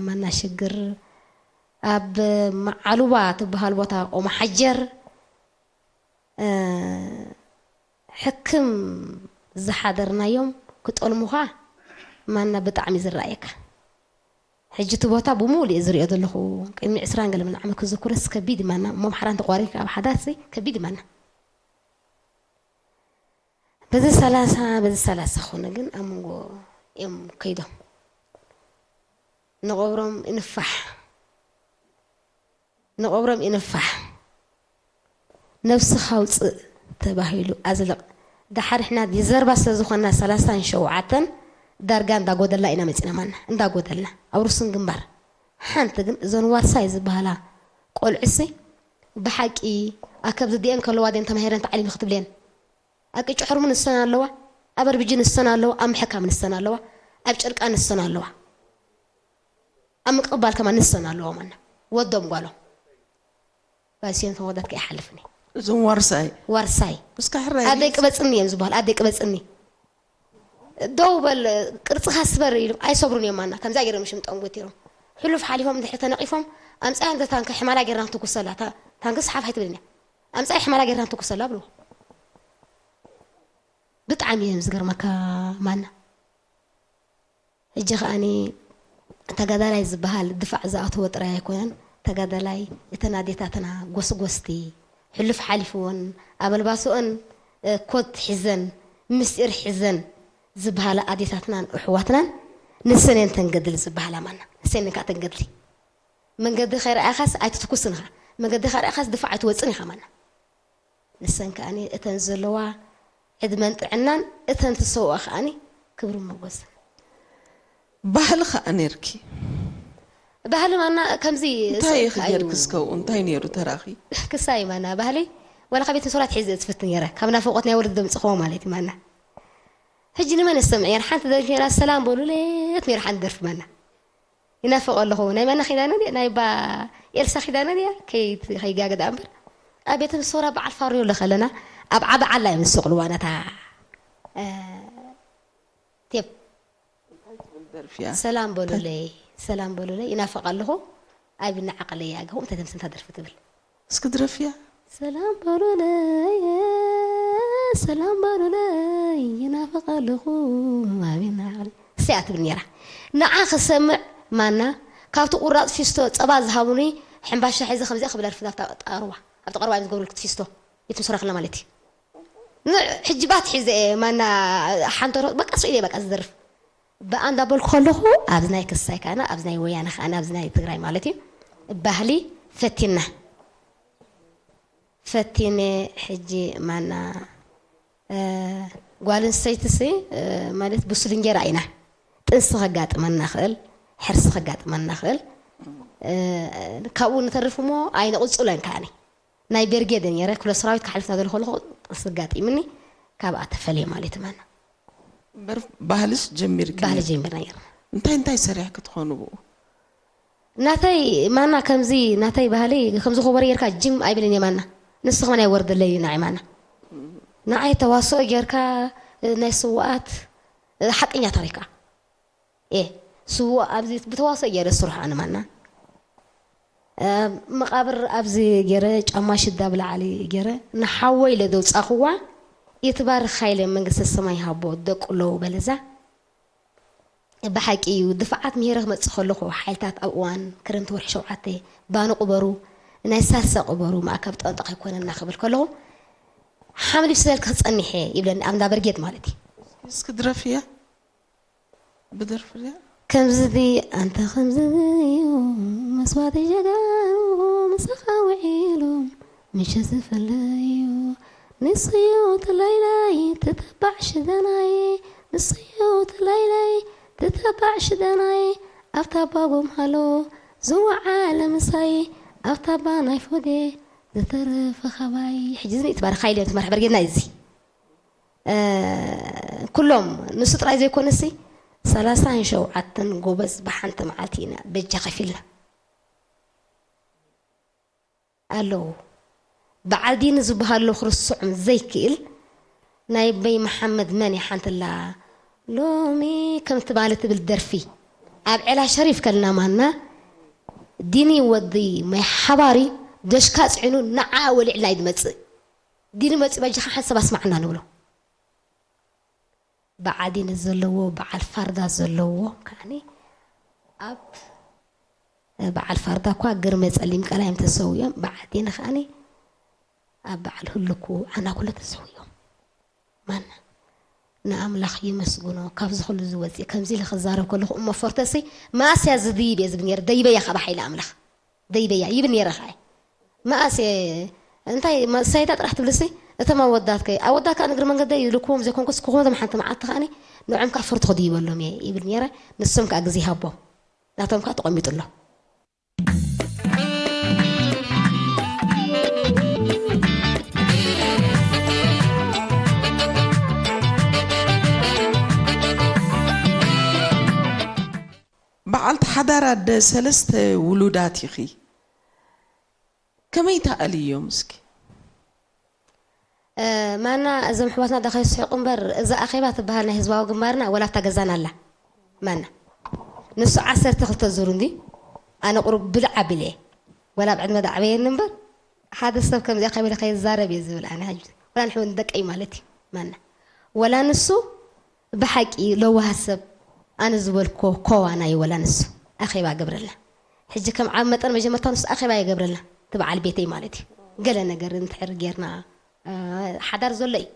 ማና ሽግር ኣብ መዓሉባ ትበሃል ቦታ ቆሞ ሓጀር ሕክም ዝሓደርናዮም ክጠልሙኻ ማና ብጣዕሚ ዝረኣየካ ሕጂ እቲ ቦታ ብምሉእ እየ ዝሪኦ ዘለኹ። ቅድሚ ዕስራን ገለ ምን ዓመት ክዝክረስ ከቢድ ይማና። እሞ ኣምሓራን ተቋሪንካ ኣብ ሓዳርሲ ከቢድ ይማና። በዚ ሰላሳ በዚ ሰላሳ ኾነ ግን ኣብ መንጎ እዮም ከይዶም። ንቐብሮም ይንፋሕ፣ ንቐብሮም ይንፋሕ። ነብስኻ ኣውፅእ ተባሂሉ ኣዝልቕ። ዳሓር ንሕና ጀዘርባ ስለ ዝኾንና ሰላሳን ሸውዓተን ዳርጋ እንዳጎደልና ኢና መፂና ማና፣ እንዳጎደልና። ኣብ ሩስን ግንባር ሓንቲ ግን እዘን ዋርሳይ ዝበሃላ ቆልዑሲ ብሓቂ ኣብ ከብዲ ኣዲኤን ከለዋ ድየን ተማሂረን ተዓሊሚ ክትብልየን? ኣብ ቅጭ ሕርሙ ንሰን ኣለዋ፣ ኣብ ኣርቢጂ ንሰን ኣለዋ፣ ኣብ ምሕካም ንሰን ኣለዋ፣ ኣብ ጨርቃ ንሰን ኣለዋ፣ ኣብ ምቅባል ከማን ንሰን ኣለዋ። ማና ወዶም ጓሎም ባሲዮን ተወዳት ከይሓልፍኒ እዞም ዋርሳይ ዋርሳይ እስካ ሕራይ ኣደይ ቅበጽኒ እዮም ዝበሃል። ኣደይ ቅበጽኒ ደው በል ቅርጽኻ ስበር ኢሉ ኣይሰብሩን እዮም። ማና ከምዚኣ ገይሮም ሽምጦም ጎቲሮም ሕሉፍ ሓሊፎም እንድሕር ተነቒፎም ኣምጻያ እንተ ታንኪ ሕማላ ጌርና ክንትኩሰላ። ታ- ታንኪ ስሓፍ ኣይትብልን እያ። ኣምጻያ ሕማላ ጌርና ክንትኩሰላ ብልዎ። ብጣዕሚ እዮም ዝገርመካ ማና። ሕጂ ከኣኒ ተጋዳላይ ዝበሃል ድፋዕ ዝኣተዎ ጥራይ ኣይኮነን። ተጋዳላይ እተን ኣዴታትና ጎስጎስቲ ሕሉፍ ሓሊፍዎን ኣብ ኣልባስኦን ኮት ሒዘን ምስጢር ሒዘን ዝበሃላ ኣዴታትናን ኣሕዋትናን ንሰን እየን ተን ገድሊ ዝበሃላ ማና። ንሰን እየን ከዓ ተን ገድሊ። መንገዲ ከይረኣኻስ ኣይትትኩስን ኢኻ። መንገዲ ከይረኣኻስ ድፋዕ ኣይትወፅን ኢኻ ማና። ንሰን ከኣኒ እተን ዘለዋ ዕድመን ጥዕናን እተን ትሰውኣ ከኣኒ ክብርን ሞጎስን። ባህሊ ከዓ ነርኪ። ባህሊ ማና ከምዚ እንታይ ኢኺ ስርቂ እዩ። ጌርኪ እስከ ኣብኡ እንታይ ነይሩ ተራኺ? ክሳይ ማና ባህሊ ዋላ ካብ ቤት መስዋላት ሒዘ ዝፍትን ነይረ ካብ ናፍቆት ናይ ወለዲ ዘምፅኽዎ ማለት እዩ ማና። ሕጂ ንመን እሰምዕ ነይረ ሓንቲ ደርፊ ነይራ ሰላም በሉለት ነይራ ሓንቲ ደርፊ ማና። ይናፍቕ ኣለኹ ናይ መና ኪዳነ ድያ ናይ ባ ኤልሳ ኪዳነ ድያ ከይጋገ ደኣ እምበር ኣብ ቤተ መስዋራ በዓል ፋርዮ ለኸለና ኣብ ዓቢ ዓላ እዮም ዝሰቕልዋ ነታ ቴፕ ደርፊያ ሰላም በሉለይ ሰላም በሉለይ ይናፍቕ ኣለኹ። ኣብ ይናዓቐለይ ያገኹ እንታይ ተምስንታ ደርፊ ትብል እስኪ ድረፍያ ሰላም በሉለይ ሰላም በሉለይ ይናፍቕ ኣለኹ። ኣብ ይናዓቐለይ እሰይ ትብል ነይራ። ንዓ ክሰምዕ ማና ካብቲ ቁራፅ ፊስቶ ፀባ ዝሃቡኒ ሕምባሻ ሒዘ ከምዚኣ ክብል ኣርፍዳ ኣብታ ቀርዋ ኣብቲ ቀርባ እዮም ዝገብሩልክ ፊስቶ የትምስረክላ ማለት እዩ። ንዕ ሕጂ ባት ሒዘ እየ ማና ሓንተሮ በቃ ስኢለ በቃ ዝደርፍ ብኣ እንዳበልኩ ከለኹ ኣብዚ ናይ ክሳይ ከኣና ኣብዚ ናይ ወያነ ከኣና ኣብዚ ናይ ትግራይ ማለት እዩ ባህሊ ፈቲና ፈቲነ ሕጂ ማና እ፣ ጓል ኣንስተይትሲ እ፣ ማለት ብሱል እንጀራ ኢና ጥንሲ ከጋጥመና ክእል ሕርሲ ከጋጥመና ክእል እ፣ ካብኡ ንተርፍ እሞ ኣይንቕፅለን ከኣኒ ናይ ቤርጌድ ነይረ ክፍለ ሰራዊት ክሓልፍ እናደለ ከለኹ ጥንሲ ኣጋጢምኒ ካብኣ ተፈልየ ማለት ማና እምበር ባህልስ ጀሚርኪ ባህሊ ነይሩ። ጀሚርና ነይርና እንታይ እንታይ ሰሪሕኪ ትኾኑ ብኡ ናተይ ማና ከምዚ ናተይ ባህሊ ከምዚ ኮበረ ጌርካ ጅም ኣይብልን እየ ማና ንስኻ ናይ ወርደለይ እዩ ንዓይ ማና ንዓይ ተዋስኦ ጌርካ ናይ ስውኣት ሓቀኛ ታሪካ እ ስውእ ኣብዚ ብተዋስኦ ገይረ ስርሑ ኣነ ማና መቓብር ኣብዚ ገይረ ጫማ ሽዳ ብላዕሊ ገይረ ንሓወይ ኢለ ዘውፃእኽዋ ይትባረክ ሃይለ መንግስተ ሰማይ ይሃቦ ደቁ ኣለዉ በለዛ ብሓቂ እዩ ድፋዓት ምሂረ ክመፅእ ከለኹ ሓይልታት ኣብ እዋን ክረምቲ ወርሒ ሸውዓተ ባኒ ቁበሩ ናይ ሳልሳ ቁበሩ ማእከብ ጠንጠ ከይኮነና ክብል ከለኹ ሓምሊብ ስለልኪ ክፀኒሐ ይብለኒ ኣብ እንዳ በርጌድ ማለት እዩ እስኪ ድረፍያ ብደርፊ ድያ ከምዚ ድዩ ኣንተ ከምዚ ድዩ መስዋእቲ ጀጋኑ ምሳኻ ውዒሉ ምሸት ዝፍለዩ ንስዩ ትለይለይ ትተባዕ ሽደናይ ንስዩ ትለይለይ ትተባዕ ሽደናይ ኣብታ ባጎም ሃሎ ዝወዓለ ምሳይ ኣብታ ባ ናይ ፎዴ ዝተረፈ ካባይ ሕጂ ዝኒ ትባረክ ሓይለ ትመርሕ በርጌድና እዩ እዚ ኩሎም ንሱ ጥራይ ዘይኮነሲ ሰላሳን ሸውዓተን ጎበዝ ብሓንቲ መዓልቲ ኢና በጃ ከፊልና ኣለዉ። በዓል ዲኒ ዝበሃሉ ክርስዖም ዘይክእል ናይ በይ መሓመድ መን እያ ሓንቲ ኣላ ሎሚ ከምቲ ባለ ትብል ደርፊ ኣብ ዔላ ሸሪፍ ከልና ማና ዲኒ ወዲ ማይ ሓባሪ ደሽካ ፅዒኑ ንዓ ወሊዕልና እዩ ዝመፅእ። ዲኒ መፂኡ በጃኻ ሓንሳብ ኣስማዓና ንብሎ። በዓል ዲኒ ዘለዎ በዓል ፋርዳ ዘለዎ ከዓኒ ኣብ በዓል ፋርዳ እኳ ግርመ ጸሊም ቀላይ እዮም ተሰዊኦም። በዓል ዲነ ከኣኒ ኣብ በዓል ህልኩ ዓና ኩሎ ተሰዊኦም። ማና ንኣምላኽ ይመስግኖ፣ ካብዚ ኩሉ ዝወፅእ። ከምዚ ኢለ ክዛረብ ከለኹ እሞ ፈርተሲ፣ መኣስያ ዝድይብ እየ ዝብል ነይረ። ደይበያ ካብ ሓይሊ ኣምላኽ። ደይበያ ይብል ነይረ ኸዓ። መኣስ እየ፣ እንታይ መ-፣ ሰይዳ ጥራሕ ትብልሲ፣ እቶም ኣወዳት ከ-፣ ኣወዳት ከዓ ንእግሪ መንገደይ ይልክዎም ዘይኮንኩስ፣ ክኾኖም ሓንቲ መዓልቲ ከኣኒ ንዖም ከዓ ፈርቶ ክድይበሎም እየ ይብል ነይረ። ንሶም ከዓ ግዜ ይሃቦም። ናቶም ከዓ ተቐሚጡ ኣሎ። በዓልቲ ሓዳር ኣደ ሰለስተ ውሉዳት ኢኺ። ከመይ ትኣልዮም እስኪ? እ፣ ማና እዞም ኣሕዋትና ዳ ከይስሕቁ እምበር፣ እዛ ኣኼባ ትበሃል ናይ ህዝባዊ ግንባርና ወላ ኣብታ ገዛና ኣላ። ማና ንሱ ዓሰርተ ክልተ ዙር እንዲ፣ ኣነ ቁሩብ ብልዕ ኣቢለ እየ። ወላ ኣብ ዕድመ ዳዕበየኒ እምበር፣ ሓደ ሰብ ከምዚኣ ከቢለ ከይዛረብ እየ ዝብል ኣነ ሕጂ። ወላ ንሕውን ደቀይ ማለት እዩ። ማና ወላ ንሱ ብሓቂ ለዋህ ሰብ፣ ኣነ ዝበልኮ ኮዋና እዩ። ወላ ንሱ ኣኼባ ገብረልና። ሕጂ ከም ዓብ መጠን መጀመርታ ንሱ ኣኼባ ይገብረልና፣ እቲ በዓል ቤተይ ማለት እዩ። ገለ ነገር እንትሕር ጌርና፣ እ፣ ሓዳር ዘሎ እዩ።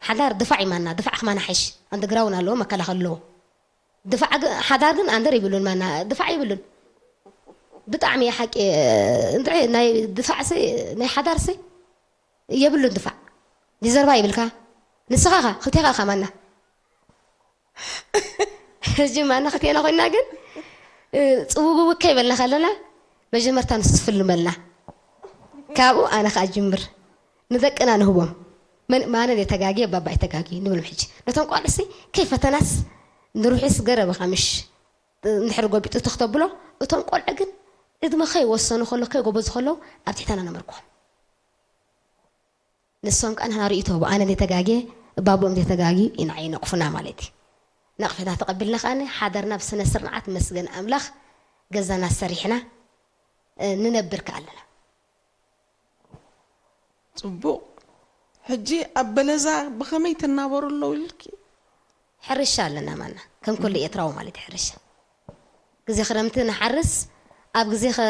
ሓዳር ድፋዕ እዩ ማና፣ ድፋዕ ከማና ሓይሽ። ኣንደግራውን ኣለዎ፣ መከላኸሊ ኣለዎ። ድፋዕ ግ-፣ ሓዳር ግን ኣንደር ይብሉን ማና፣ ድፋዕ ይብሉን። ብጣዕሚ እዩ ሓቂ፣ እ፣ እንድዒ ናይ ድፋዕ ሲ፣ ናይ ሓዳር ሲ የብሉን ድፋዕ። ሪዘርቫ ይብልካ። ንስኻ ኻ፣ ክልቴኻ ኢኻ ማና። ሕጂ ማና ክልቴና ኮይና ግን፣ እ፣ ጽውውው ከይበልና ከለና፣ መጀመርታ ንሱ ዝፍልመልና። ካብኡ ኣነ ከኣ ጅምር። ንደቅና ንህቦም። መን-፣ ማነ ተጋግየ፣ ባባይ ተጋግዩ ንብሎም ሕጂ። ነቶም ቆልዑሲ ከይፈተናስ ንርሑስ ገረብኻ ምሽ እንድሕር ጎቢጡ ትኽ ተብሎ፣ እቶም ቆልዑ ግን ዕድመ ከይወሰኑ ከሎ፣ ከይጎበዙ ከለዉ ኣብ ትሕተና ነመርክኾም። ንሶም ከኣ ንሕና ርእይቶ ህቡ። ኣነ ዘይተጋግየ፣ ባቦኦም ዘይተጋግዩ ኢና ይነቕፉና ማለት እዩ። ነቕፌታ ተቐቢልና ከኣ ሓዳርና ብስነ ስርዓት መስገን ኣምላኽ ገዛና ሰሪሕና፣ እ፣ ንነብር ከኣ ኣለና። ጽቡቕ። ሕጂ ኣብ በለዛ ብኸመይ ትናበሩ ኣለዉ ኢልኪ? ሕርሻ ኣለና ማና። ከም ኩሉ ኤርትራዊ ማለት እዩ ሕርሻ። ግዜ ክረምቲ ንሓርስ፣ ኣብ ግዜ ኸ-፣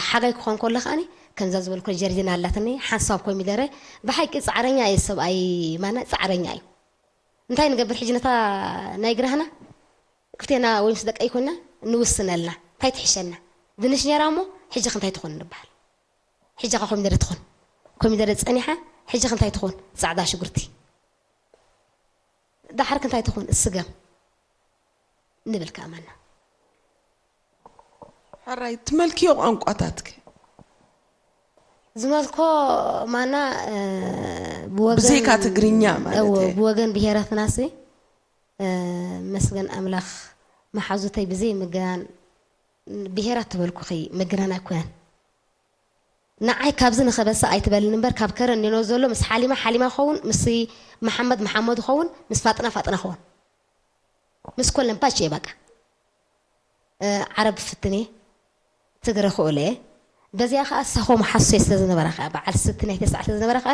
ሓጋይ ክኾን ከሎ ከኣኒ ከምዛ ዝበልኮ ጀርዲን ኣላትኒ፣ ሓንሳብ ኮሚደረ። ብሓቂ ጻዕረኛ እዩ ሰብኣይ ማና፣ ጻዕረኛ እዩ። እንታይ ንገብር ሕጂ ነታ ናይ ግራህና ክልቴና ወይ ምስ ደቀይ ኮይና ንውስነልና። እንታይ ትሕሸና? ድንሽ ኔራ እሞ ሕጂ ኸ እንታይ ትኾን ንበሃል። ሕጂ ኸ ኮሚደረ ትኾን። ኮሚደረ ጸኒሓ፣ ሕጂ ኸ እንታይ ትኾን? ጻዕዳ ሽጉርቲ። ደሓር ከ እንታይ ትኾን? ስገም ንብል ከኣ ማና። ሕራይ ትመልክዮ ቋንቋታት ከ? ዝመልኮ ማና፣ እ፣ ብወገን ብዘይካ ትግርኛ ማለት እወ፣ እየ። ብወገን ብሄራትናሲ፣ እ፣ መስገን ኣምላኽ መሓዙተይ ብዘይ ምግናን፣ ብሄራት ተበልኩኺ ምግናን ኣይኮነን። ንዓይ ካብዚ ንኸበሳ ኣይትበልኒ እምበር፣ ካብ ከረን ኔኖ ዘሎ ምስ ሓሊማ ሓሊማ ኸውን፣ ምስ መሓመድ መሓመድ ኸውን፣ ምስ ፋጥና ፋጥና ኸውን። ምስ ኮለን ፓች እየ በቃ። እ፣ ዓረብ ፍትን እየ፣ ትግረ ክኡለ እየ። በዚኣ ኸኣ ሳኾ መሓሶ ስለ ዝነበራ ኸኣ፣ በዓል ስቲ ናይ ተስዓ ስለ ዝነበራ ከኣ፣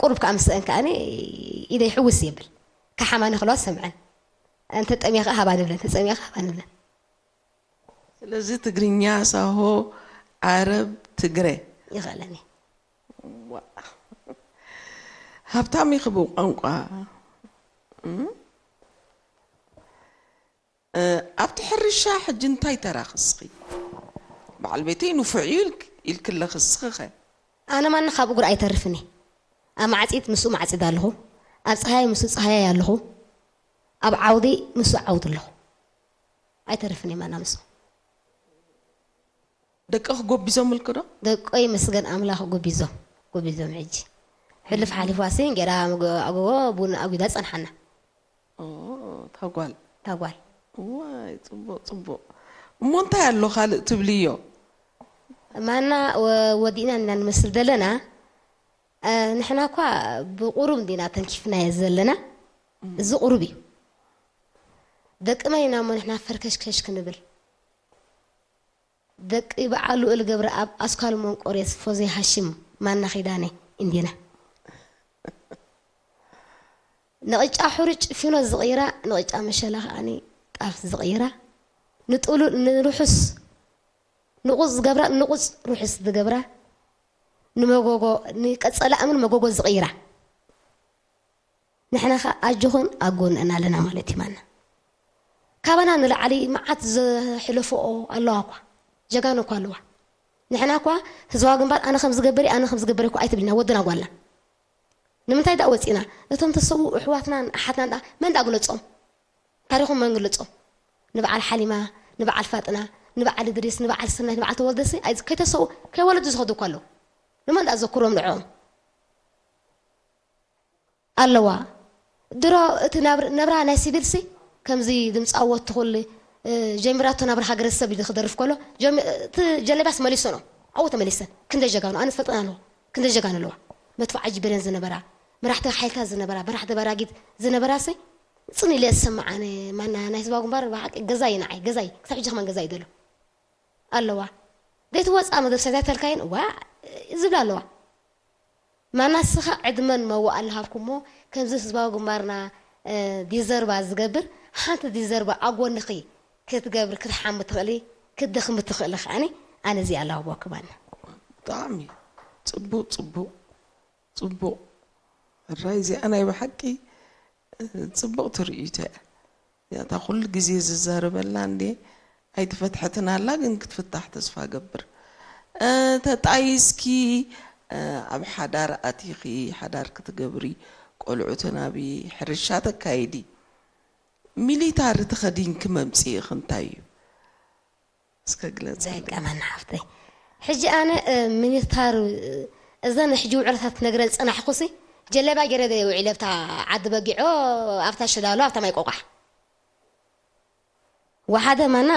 ቁሩብ ከኣ ምስአን ከኣ ኢደይ ሕውስ የብል። ከሓማኒ ከለዋ ሰምዐን። እንተ ጠምየ ኸኣ ሃባ ንብለን፣ ተጸሚየ ኸኣ ሃባ ንብለን። ስለዚ ትግርኛ፣ ሳሆ፣ ዓረብ፣ ትግረ። ይኽእለኒ። ዋእ። ሃብታም ኢኺ ብቋንቋ። እም? እ፣ ኣብቲ ሕርሻ ሕጂ እንታይ ተራ ክስኺ? በዓል ቤተይ ንፉዕ እዩ ኢልክ-፣ ኢልክለኺ፣ እስኺ ኸ? ኣነ ማና ካብ እግሩ ኣይተርፍን እየ። ኣብ ማዕጺድ ምስኡ ማዕጺድ ኣለኹ። ኣብ ጸሃያይ ምስኡ ጸሃያይ ኣለኹ። ኣብ ዓውዲ ምስኡ ዓውዲ ኣለኹ። ኣይተርፍን እየ ማና ምስኡ። ደቅኺ ጎቢዞምልኪ ዶ? ደቆይ መስገን ኣምላኽ ጎቢዞም፣ ጎቢዞም ሕጂ። ሕሉፍ ሓሊፋሲ እንጌራ ኣጉ-፣ ኣጉቦ ቡን ኣጒዳ ጸንሓና። ኦ፣ እታ ጓል። እታ ጓል። እዋይ፣ ጽቡቕ፣ ጽቡቕ። እሞ እንታይ ኣሎ ካልእ ትብልዮ? ማና ወ-፣ ወዲእና ኢና ንመስል ዘለና። እ፣ ንሕና እኳ ብቑሩብ እንዲና ተንኪፍናዮ ዘለና። እም። እዚ ቁሩብ እዩ። ደቂ መን ኢና እሞ ንሕና ፈርከሽከሽ ክንብል? ደቂ በዓል ልኡል ገብረኣብ፣ ኣስኳል መንቆርዮስ፣ ፎዝያ ሃሽም፣ ማና ኪዳነ እንዲና። ንቕጫ ሕሩጭ ፊኖ ዝቕይራ፣ ንቕጫ መሸላ ከኣኒ ጣፍ ዝቕይራ፣ ንጥሉል ንርሑስ ንቑጽ ዝገብራ፣ ንቑጽ ርሑስ ዝገብራ፣ ንመጎጎ፣ ንቀጸላ እምን መጎጎ ዝቕይራ። ንሕና ኸ ኣጆኹን ኣብ ጎንእን ኣለና ማለት እዩ። ማና ካባና ንላዕሊ መዓት ዘሕለፈኦ ኣለዋ እኳ፣ ጀጋኑ እኳ ኣለዋ። ንሕና እኳ ህዝባዊ ግንባር ኣነ ከም ዝገብር ኣነ ከም ዝገብር እኳ ኣይትብልና፣ ወድና ጓልና። ንምንታይ ደኣ ወፂና? እቶም ተሰዉ ኣሕዋትናን ኣሓትናን ደኣ መን ደኣ ግለጾም? ታሪኾም መን ግለጾም? ንበዓል ሓሊማ፣ ንበዓል ፋጥና፣ ንበዓል እድሪስ፣ ንበዓል ስናይ፣ ንበዓል ተወልደሲ ኣይ- ከይተሰዉ ከይወለዱ ዝኸዱ እኳ ኣለዉ። ንመን ደኣ ዘክሮም ንዕኦም? ኣለዋ። ድሮ እቲ ናብር- ነብራ ናይ ሲቪልሲ ከምዚ ድምፃወት ትኹል እ፣ ጀሚራቶ ናብራ ሃገረ ሰብ ኢሉ ክደርፍ ከሎ ጀሚ- እቲ ጀለቢያስ መሊሶ ነው ኣብኡ ተመሊሰን። ክንደ ጀጋኑ ኣነ ዝፈልጠን ኣለዋ። ክንደ ጀጋኑ ኣለዋ። መጥፋዓ ጅብረን ዝነበራ፣ መራሕቲ ሓይልታት ዝነበራ፣ መራሕቲ በራጊት ዝነበራ ሲ ጽን ኢለ ዝሰማዓነ ማና ናይ ህዝባዊ ግንባር ብሓቂ ገዛይ ንዓይ ገዛይ ክሳብ ሕጂ ከማን ገዛይ ይደሎ ኣለዋ። ዘይትወፃ መደብ ሰዛይ ተልካየን ዋ ዝብላ ኣለዋ። ማና ንስኻ ዕድመን መዋእል ሃብኩሞ፣ ከምዚ ህዝባዊ ግንባርና፣ እ፣ ዲዘርባ ዝገብር፣ ሓንቲ ዲዘርባ ኣብ ጎንኺ ክትገብሪ፣ ክትሓሚ ትኽእሊ፣ ክትደኽሚ ትኽእሊ ከኣኒ፣ ኣነ እዚኣ ኣላውቦኪ ማና። ብጣዕሚ ጽቡቕ፣ ጽቡቕ፣ ጽቡቕ። ሕራይ እዚኣ ናይ ብሓቂ፣ እ፣ ጽቡቕቲ ርእይቶ እያ። እዚኣ እታ ኩሉ ግዜ ዝዛረበላ እንዴ ኣይተፈትሐትን ኣላ፣ ግን ክትፍታሕ ተስፋ ገብር። እ፣ ተጣይስኪ፣ እ፣ ኣብ ሓዳር ኣቲኺ፣ ሓዳር ክትገብሪ፣ ቆልዑ ተናቢ፣ ሕርሻ ተካይዲ፣ ሚሊታሪ ተኸዲንኪ መምጽኢኺ እንታይ እዩ? እስከ ግለጽ። ደቀመና ሓፍተይ። ሕጂ ኣነ፣ እ፣ ሚኒስታር፣ እ፣ እዘን ሕጂ ውዕለታት ትነግረን ዝጸናሕኩሲ፣ ጀለባ ገይረ ደ ውዒለ ኣብታ ዓዲ በጊዖ፣ ኣብታ ሽላሎ፣ ኣብታ ማይ ቆቋሕ። ወሓደ ማና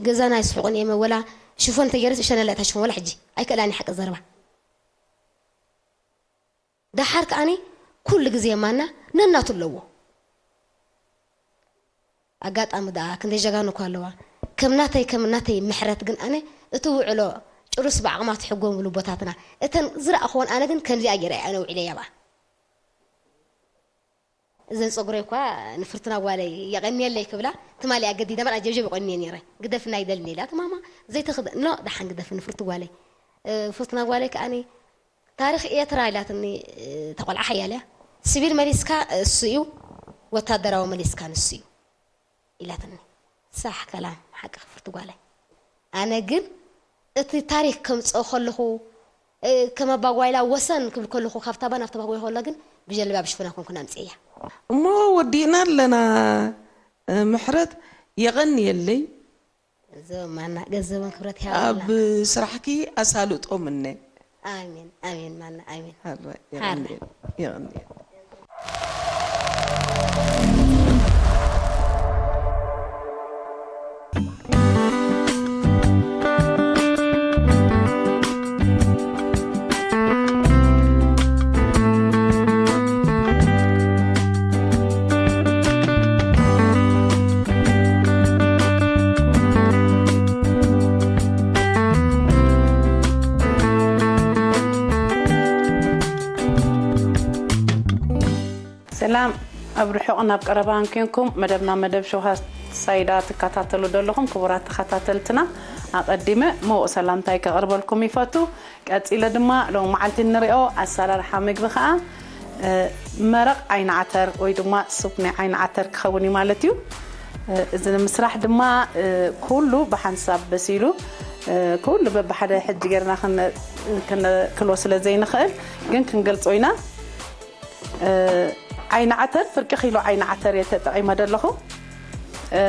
ገዛና ይስሕቁን እዮም፣ ወላ ሽፎን ተገይረስ እሸነላ እታ ሽፎን፣ ወላ ሕጂ ኣይክእላን ሓቂ ዘረባ። ደሓር ከኣኒ ኩሉ ግዜ ማና ነናቱ ኣለዎ። ኣጋጣሚ ደኣ ክንደይ ጀጋኑ እኮ ኣለዋ። ከም ናተይ፣ ከም ናተይ ምሕረት ግን ኣነ እቲ ውዕሎ ጭሩስ ብዓቕማ ትሕጎምሉ ቦታትና እተን ዝረኣኽዎን ኣነ ግን ከምዚኣ ገይረ ኣነ ውዒለያ ብኣ። እዘን ጸጉረይ እኳ ንፍርቱና ጓለይ የቐንየለይ ክብላ ትማሊ ኣገዲዳ መርዓ ጀብጀብ ይቆንየ ነይረ። ግደፍና ይደልኒ ኢላ፣ እቲ ማማ ዘይትኽድ-፣ ኖ፣ ደሓን ግደፍኒ ፍርቱ ጓለይ። እ፣ ፍርቱና ጓለይ ከኣኒ ታሪኽ ኤርትራ ኢላትኒ፣ እ፣ እታ ቆልዓ ሓያል እያ። ሲቪል መሊስካ እሱ እዩ፣ ወታደራዊ መሊስካ ንሱ እዩ ኢላትኒ። ሳሕ ከላም ሓቂ ፍርቱ ጓለይ። ኣነ ግን እቲ ታሪኽ ከምጽኦ ከለኹ፣ እ፣ ከም ኣባጓይላ ወሰን ክብል ከለኹ፣ ካብታ ባን ኣብታ ባጓይ ከሎ ግን ብጀለብያ ብሽፈና ኮንኩን ኣምጽእያ። እሞ ወዲእና ኣለና፣ እ፣ ምሕረት የቐንየለይ። ገንዘብ ማና፣ ገንዘብን ክብረት ኣብ ይሃበልና። ስራሕኪ ኣሳልጦ ምነ። ኣሜን፣ ኣሜን ማና፣ ኣሜን። ሓራ፣ ሓራ። የቐንየል፣ የቐንየል። ሰላም፣ ኣብ ርሑቕን ኣብ ቀረባን ኬንኩም መደብና መደብ ሸውሃት ሳይዳ ትከታተሉ ዘለኹም ክቡራት ተኸታተልትና፣ ኣቐዲመ ምዉቕ ሰላምታይ ከቕርበልኩም ይፈቱ። ቀጺለ ድማ ሎም መዓልቲ እንሪኦ ኣሰራርሓ ምግቢ ኸኣ፣ እ፣ መረቕ ዓይኒ ዓተር ወይ ድማ ሱፕ ናይ ዓይኒ ዓተር ክኸውን እዩ ማለት እዩ። እ፣ እዚ ንምስራሕ ድማ፣ እ፣ ኩሉ ብሓንሳብ በሲሉ፣ እ፣ ኩሉ በብሓደ ሕጂ ጌርና ክነ-፣ ክነክሎ ስለ ዘይንኽእል ግን ክንገልጾ ኢና። እ፣ ዓይኒ ዓተር፣ ፍርቂ ኪሎ ዓይኒ ዓተር እየ ተጠቒመ ዘለኹ። እ፣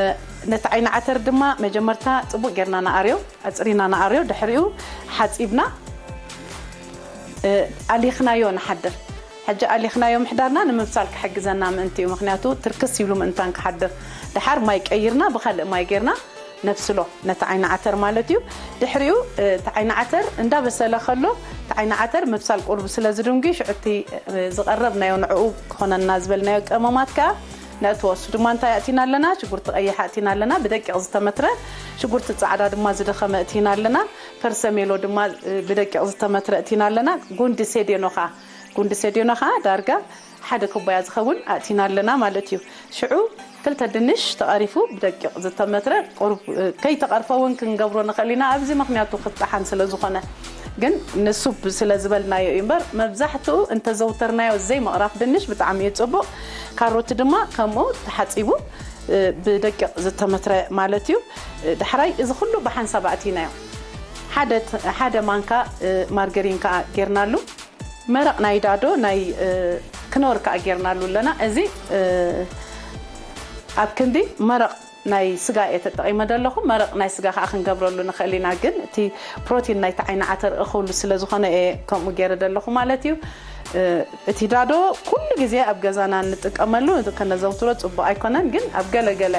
ነቲ ዓይኒ ዓተር ድማ መጀመርታ ጽቡቕ ጌርና ንኣርዮ፣ ኣጽሪና ንኣርዮ፣ ድሕሪኡ ሓጺብና፣ እ፣ ኣሊኽናዮ ንሓድር። ሕጂ ኣሊኽናዮ ምሕዳርና ንምብሳል ክሕግዘና ምእንቲ እዩ፣ ምኽንያቱ ትርክስ ይብሉ ምእንታን ክሓድር። ደሓር ማይ ቀይርና፣ ብኻልእ ማይ ጌርና ነብስሎ፣ ነቲ ዓይኒ ዓተር ማለት እዩ። ድሕሪኡ፣ እ፣ እቲ ዓይኒ ዓተር እንዳበሰለ ከሎ፣ እቲ ዓይኒ ዓተር ምብሳል ቁሩብ ስለ ዝድንጉ፣ ሽዑ እቲ፣ እ፣ ዝቐረብናዮ ንዕኡ ክኾነና ዝበልናዮ ቀመማት ከኣ ነእትዎ። እሱ ድማ እንታይ ኣእቲና ኣለና? ሽጉርቲ ቀይሕ ኣእቲና ኣለና፣ ብደቂቕ ዝተመትረ። ሽጉርቲ ጻዕዳ ድማ ዝደኸመ እቲና ኣለና። ፐርሰሜሎ ድማ፣ እ፣ ብደቂቕ ዝተመትረ እቲና ኣለና። ጉንዲ ሴዴኖ ከኣ፣ ጉንዲ ሴዴኖ ከኣ ዳርጋ ሓደ ኩባያ ዝኸውን ኣእቲና ኣለና ማለት እዩ። ሽዑ ክልተ ድንሽ ተቐሪፉ ብደቂቕ ዝተመትረ፣ ቁሩብ ከይተቐርፈ እውን ክንገብሮ ንኽእል ኢና ኣብዚ፣ ምኽንያቱ ክጠሓን ስለ ዝኾነ። ግን ንሱብ ስለ ዝበልናዮ እዩ እምበር፣ መብዛሕትኡ እንተዘውተርናዮ ዘይምቕራፍ ድንሽ ብጣዕሚ እዩ ጽቡቕ። ካሮት ድማ ከምኡ ተሓጺቡ ብደቂቕ ዝተመትረ ማለት እዩ። ዳሕራይ እዚ ኩሉ ብሓንሳብ ኣእቲናዮ። ሓደ ማንካ ማርገሪን ከዓ ጌርናሉ። መረቕ ናይ ዳዶ ናይ ክኖር ከዓ ጌርናሉ ኣለና። እዚ ኣብ ክንዲ መረቕ ናይ ስጋ እየ ተጠቒመ ዘለኹ። መረቕ ናይ ስጋ ከዓ ክንገብረሉ ንኽእል ኢና፣ ግን እቲ ፕሮቲን ናይቲ ዓይኒ ዓተር እኹል ስለ ዝኾነ እየ ከምኡ ገይረ ዘለኹ ማለት እዩ። እቲ ዳዶ ኩሉ ግዜ ኣብ ገዛና እንጥቀመሉ፣ ከነዘውትሮ ጽቡቕ ኣይኮነን፣ ግን ኣብ ገለገለ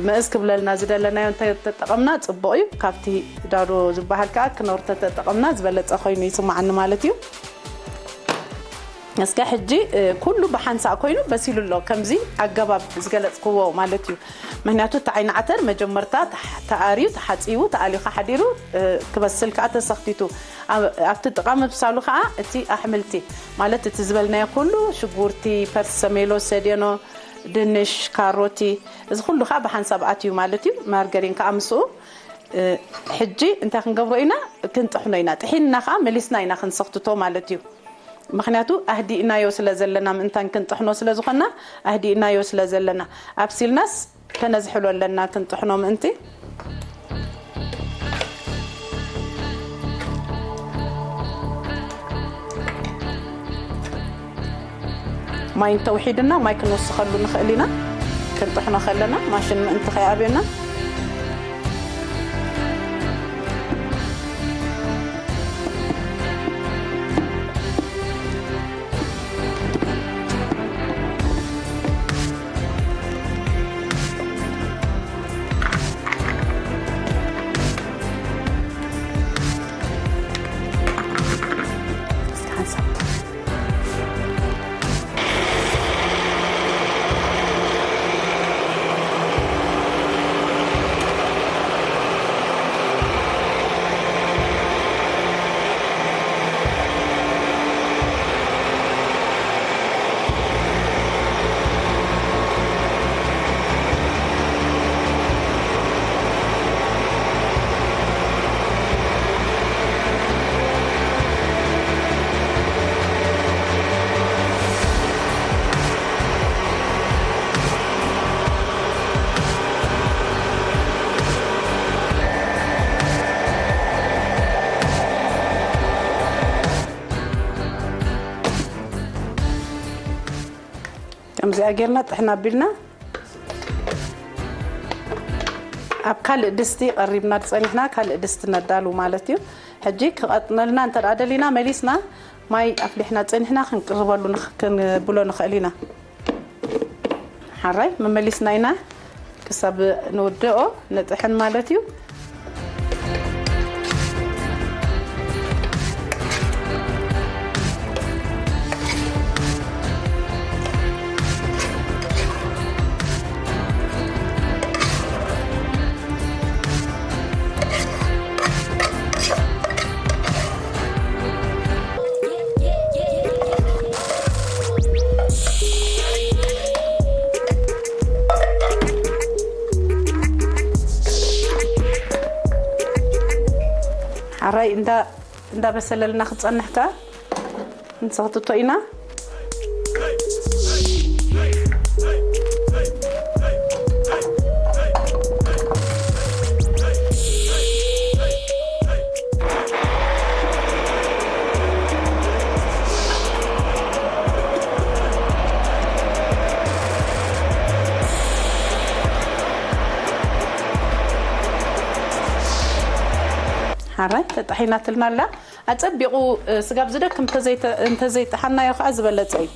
መእዝ ክብለልና ዝደለናዮ እንተተጠቐምና ጽቡቕ እዩ። ካብቲ ዳዶ ዝበሃል ከዓ ክኖር ተተጠቐምና ዝበለጸ ኮይኑ ይስማዓኒ ማለት እዩ። እስከ ሕጂ ኩሉ ብሓንሳእ ኮይኑ በሲሉ ኣሎ፣ ከምዚ ኣገባብ ዝገለጽክዎ ማለት እዩ። ምክንያቱ እቲ ዓይኒ ዓተር መጀመርታ ተኣርዩ፣ ተሓጺቡ፣ ተኣሊኻ ሓዲሩ ክበስል ከዓ ተሰኽቲቱ፣ ኣብቲ ጥቓ ምብሳሉ ከዓ እቲ ኣሕምልቲ ማለት እቲ ዝበልናዮ ኩሉ ሽጉርቲ፣ ፐርሰሜሎ፣ ሰዴኖ፣ ድንሽ፣ ካሮቲ፣ እዚ ኩሉ ከዓ ብሓንሳብ ኣትዩ ማለት እዩ። ማርገሪን ከዓ ምስኡ። ሕጂ እንታይ ክንገብሮ ኢና? ክንጥሕኖ ኢና። ጥሒንና ከዓ መሊስና ኢና ክንሰኽትቶ ማለት እዩ። ምክንያቱ ኣህዲእናዮ ስለ ዘለና፣ ምእንታን ክንጥሕኖ ስለ ዝኾንና ኣህዲእናዮ ስለ ዘለና፣ ኣብሲልናስ ከነዝሕሎ ኣለና ክንጥሕኖ ምእንቲ። ማይ እንተውሒድና ማይ ክንወስኸሉ ንኽእል ኢና። ክንጥሕኖ ከለና ማሽን ምእንቲ ከይኣብየና። ከምዚኣ ጌርና ጥሕና ኣቢልና ኣብ ካልእ ድስቲ ቀሪብና ዝጸኒሕና ካልእ ድስቲ ነዳሉ ማለት እዩ። ሕጂ ክቐጥነልና እንተ ደኣ ደሊና መሊስና ማይ ኣፍሊሕና ጸኒሕና ክንቅርበሉ ክንብሎ ንኽእል ኢና። ሓራይ መመሊስና ኢና ክሳብ ንውድኦ ንጥሕን ማለት እዩ። ሓራይ እንዳ እንዳበሰለልና ክጸንሕ ከኣ ንሰኽትቶ ኢና። ሓራይ ተጣሒናትልና ኣላ። ኣጸቢቑ ስጋብ ዝደክም እንተዘይጠሓናዮ ከዓ ዝበለጸ እዩ።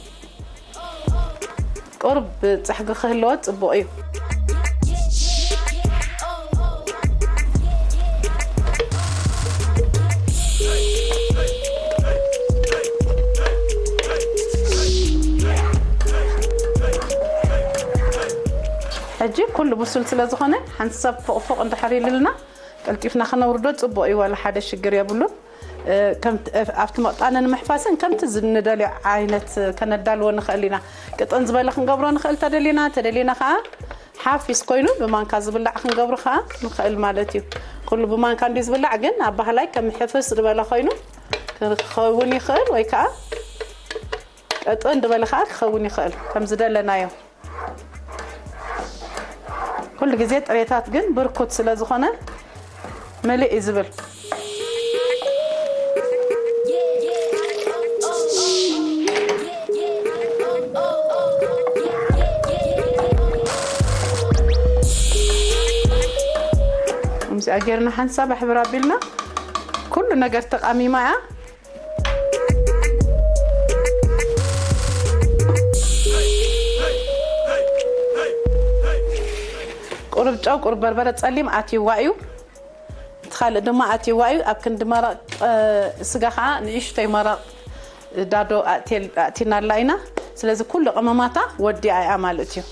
ቁሩብ ጸሕጊ ክህልዎ ጽቡቕ እዩ። ሕጂ ኩሉ ብሱል ስለ ዝኾነ ሓንቲ ሰብ ፎቕፎቕ እንድሕር ኢሉልና ቀልጢፍና ክነውርዶ ጽቡቕ እዩ፣ ዋላ ሓደ ሽግር የብሉን። እ፣ ከምቲ፣ ኣብቲ መቕጣኒ ንምሕፋስን ከምቲ ዝንደልዮ ዓይነት ከነዳልዎ ንኽእል ኢና። ቅጥን ዝበለ ክንገብሮ ንኽእል ተደሊና፣ ተደሊና ኸዓ ሓፊስ ኮይኑ ብማንካ ዝብላዕ ክንገብሮ ኸዓ ንኽእል ማለት እዩ። ኩሉ ብማንካ እንዲ ዝብላዕ ግን ኣብ ባህላይ ከም ሕፍስ ዝበለ ኮይኑ ክኸውን ይኽእል ወይ ከዓ ቅጥን ዝበለ ኸዓ ክኸውን ይኽእል ከም ዝደለናዮ። ኩሉ ግዜ ጥሬታት ግን ብርኩት ስለ ዝኾነ ምልእ እዩ ዝብል። ከምዚኣ ጌርና ሓንሳብ ኣሕብር ኣቢልና ኩሉ ነገር ተቃሚማ እያ። ቁሩብ ጨው፣ ቁሩብ በርበረ ጸሊም ኣትይዋ እዩ። እቲ ካልእ ድማ ኣትይዋ እዩ። ኣብ ክንዲ መረቕ፣ እ፣ ስጋ ኸዓ ንእሽተይ መረቕ ዳዶ ኣእትየል-፣ ኣእቲናላ ኢና። ስለዚ ኩሉ ቅመማታ ወዲኣ እያ ማለት እዩ።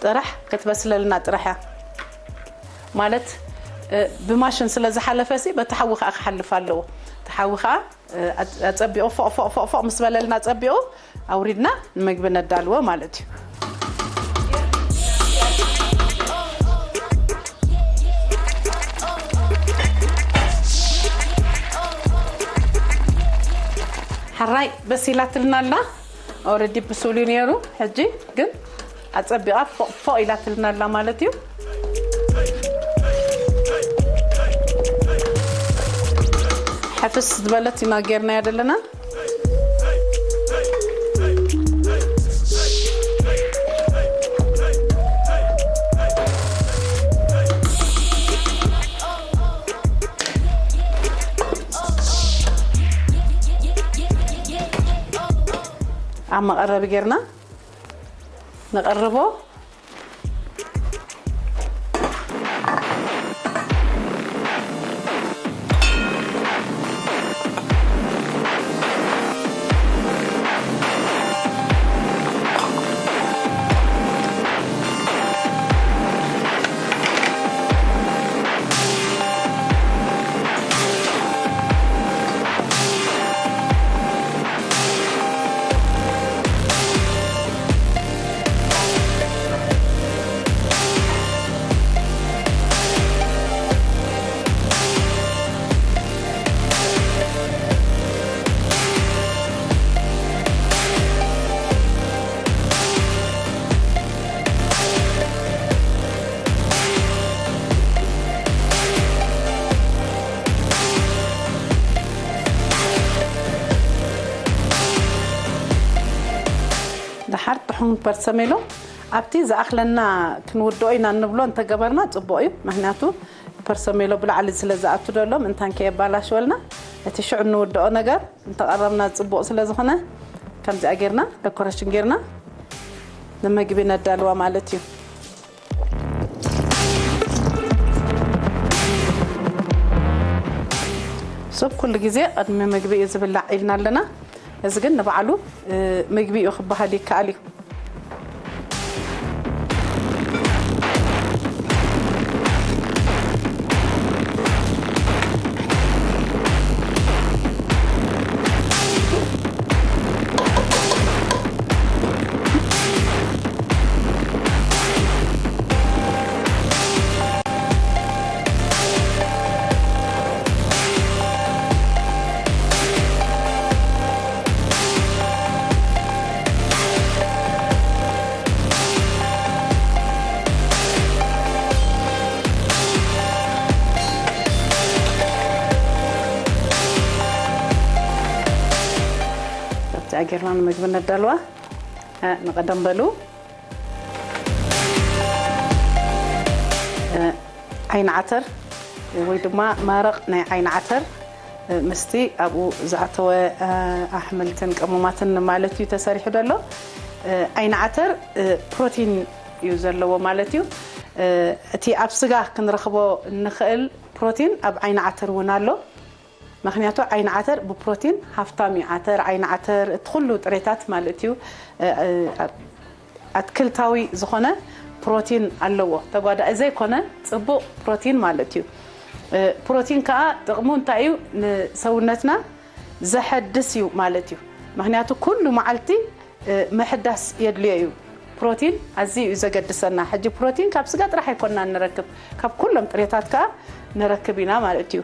ጥራሕ ክትበስለልና ጥራሕ እያ። ማለት፣ እ፣ ብማሽን ስለ ዝሓለፈ ሲ በቲ ሓዊ ኸዓ ክሓልፍ ኣለዎ። እቲ ሓዊ ኸዓ፣ እ፣ ኣጽ-፣ ኣጸቢቑ ፎቕ ፎቕ ፎቕ ፎቕ ምስ በለልና ኣጸቢቑ ኣውሪድና ንምግቢ ነዳልዎ ማለት እዩ። ሕራይ በሲላትልና ኣላ። ኦረዲ ብሱል እዩ ነይሩ። ሕጂ ግን ኣጸቢቓ ፎቕ ፎቕ ኢላትልና ኣላ ማለት እዩ። ሕፍስ ዝበለት ኢና ጌርናያ ዘለና። ኣብ መቐረቢ ጌርና ነቐርቦ። ደሓር ጥሑን ፐርሰሜሎ ኣብቲ ዝኣኽለና ክንውድኦ ኢና እንብሎ እንተገበርና ጽቡቕ እዩ። ምኽንያቱ ፐርሰሜሎ ብላዕሊ ስለ ዝኣቱ ዘሎ ምእንታን ከየባላሽወልና እቲ ሽዑ እንውድኦ ነገር እንተቐረብና ጽቡቕ ስለ ዝኾነ ከምዚኣ ጌርና ደኮሬሽን ጌርና ንመግቢ ነዳልዋ ማለት እዩ። ሱብ ኩሉ ግዜ ቅድሚ ምግቢ እዩ ዝብላዕ ኢልና ኣለና። እዚ ግን ንባዕሉ፣ እ፣ ምግቢ እዩ ክበሃል ይከኣል እዩ። ኣብቲ ኣጌርና ንምግቢ ነዳልዋ። እ፣ ንቐደም በሉ። እ፣ ዓይኒ ዓተር ወይ ድማ መረቕ ናይ ዓይኒ ዓተር፣ እ፣ ምስቲ ኣብኡ ዝኣተወ፣ እ፣ ኣሕምልትን ቅመማትን ማለት እዩ ተሰሪሑ ዘሎ። እ፣ ዓይኒ ዓተር፣ እ፣ ፕሮቲን እዩ ዘለዎ ማለት እዩ። እ፣ እቲ ኣብ ስጋ ክንረኽቦ እንኽእል ፕሮቲን ኣብ ዓይኒ ዓተር እውን ኣሎ። ምኽንያቱ ዓይኒ ዓተር ብፕሮቲን ሃፍታም እዩ። ዓተር፣ ዓይኒ ዓተር፣ እቲ ኩሉ ጥሬታት ማለት እዩ፣ እ፣ እ፣ ኣትክልታዊ ዝኾነ ፕሮቲን ኣለዎ። ተጓዳኢ ዘይኮነ ጽቡቕ ፕሮቲን ማለት እዩ። ፕሮቲን ከዓ ጥቕሙ እንታይ እዩ? ንሰውነትና ዘሐድስ እዩ ማለት እዩ። ምክንያቱ ኩሉ መዓልቲ ምሕዳስ የድልዮ እዩ። ፕሮቲን ኣዝዩ እዩ ዘገድሰና። ሕጂ ፕሮቲን ካብ ስጋ ጥራሕ ኣይኮንና ንረክብ፣ ካብ ኩሎም ጥሬታት ከዓ ንረክብ ኢና ማለት እዩ።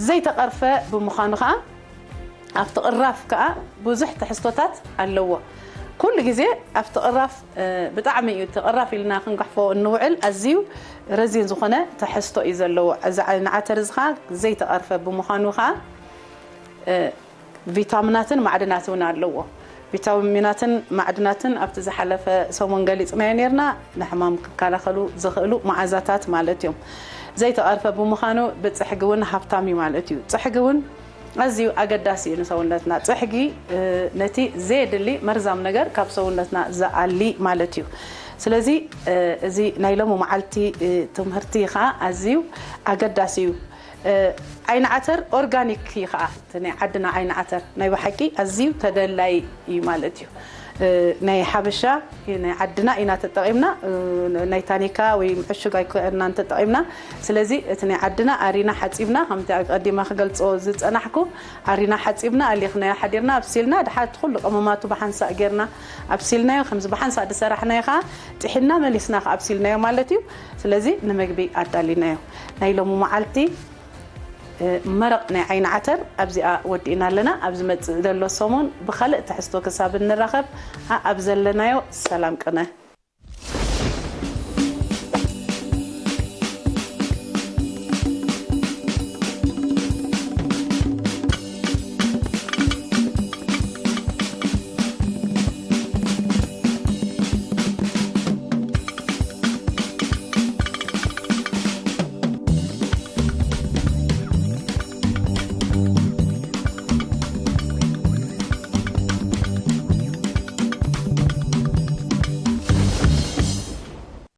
ዘይተቐርፈ ብምዃኑ ከዓ ኣብቲ ቅራፍ ከዓ ብዙሕ ትሕዝቶታት ኣለዎ። ኩሉ ግዜ ኣብቲ ቅራፍ ብጣዕሚ እዩ፣ እቲ ቅራፍ ኢልና ክንግሕፎ እንውዕል ኣዝዩ ረዚን ዝኾነ ትሕዝቶ እዩ ዘለዎ። እዚ ዓይኒ ዓተር እዚ ከዓ ዘይተቐርፈ ብምዃኑ ከዓ ቪታሚናትን ማዕድናት እውን ኣለዎ። ቪታሚናትን ማዕድናትን ኣብቲ ዝሓለፈ ሰሙን ገሊፅናዮ ነርና። ንሕማም ክከላኸሉ ዝኽእሉ መዓዛታት ማለት እዮም። ዘይተቐርፈ ብምዃኑ ብፅሕጊ እውን ሃብታም እዩ ማለት እዩ። ፅሕጊ እውን ኣዝዩ ኣገዳሲ እዩ ንሰውነትና። ፅሕጊ ነቲ ዘየድሊ መርዛም ነገር ካብ ሰውነትና ዝኣሊ ማለት እዩ። ስለዚ እዚ ናይ ሎሚ መዓልቲ ትምህርቲ ከዓ ኣዝዩ ኣገዳሲ እዩ። ዓይኒ ዓተር ኦርጋኒክ እዩ ከዓ፣ እቲ ናይ ዓድና ዓይኒ ዓተር ናይ ብሓቂ ኣዝዩ ተደላይ እዩ ማለት እዩ። ናይ ሓበሻ ናይ ዓድና ኢና ተጠቒምና፣ ናይ ታኒካ ወይ ዕሹግ ኣይኮናን ተጠቒምና። ስለዚ እቲ ናይ ዓድና ኣሪና ሓፂብና፣ ከምቲ ቀዲማ ክገልፆ ዝፀናሕኩ፣ ኣሪና ሓፂብና ኣሊኽናዮ ሓዲርና ኣብሲልና፣ ድሓር እቲ ኩሉ ቀመማቱ ብሓንሳእ ጌርና ኣብሲልናዮ። ከምዚ ብሓንሳእ ዝሰራሕናዮ ከዓ ጥሒና መሊስና ከዓ ኣብሲልናዮ ማለት እዩ። ስለዚ ንምግቢ ኣዳሊናዮ። ናይ ሎሚ መዓልቲ መረቕ ናይ ዓይኒ ዓተር ኣብዚኣ ወዲእና ኣለና። ኣብ ዝመፅእ ዘሎ ሰሙን ብኻልእ ትሕዝቶ ክሳብ እንራኸብ፣ ኣብ ዘለናዮ ሰላም ቅነ።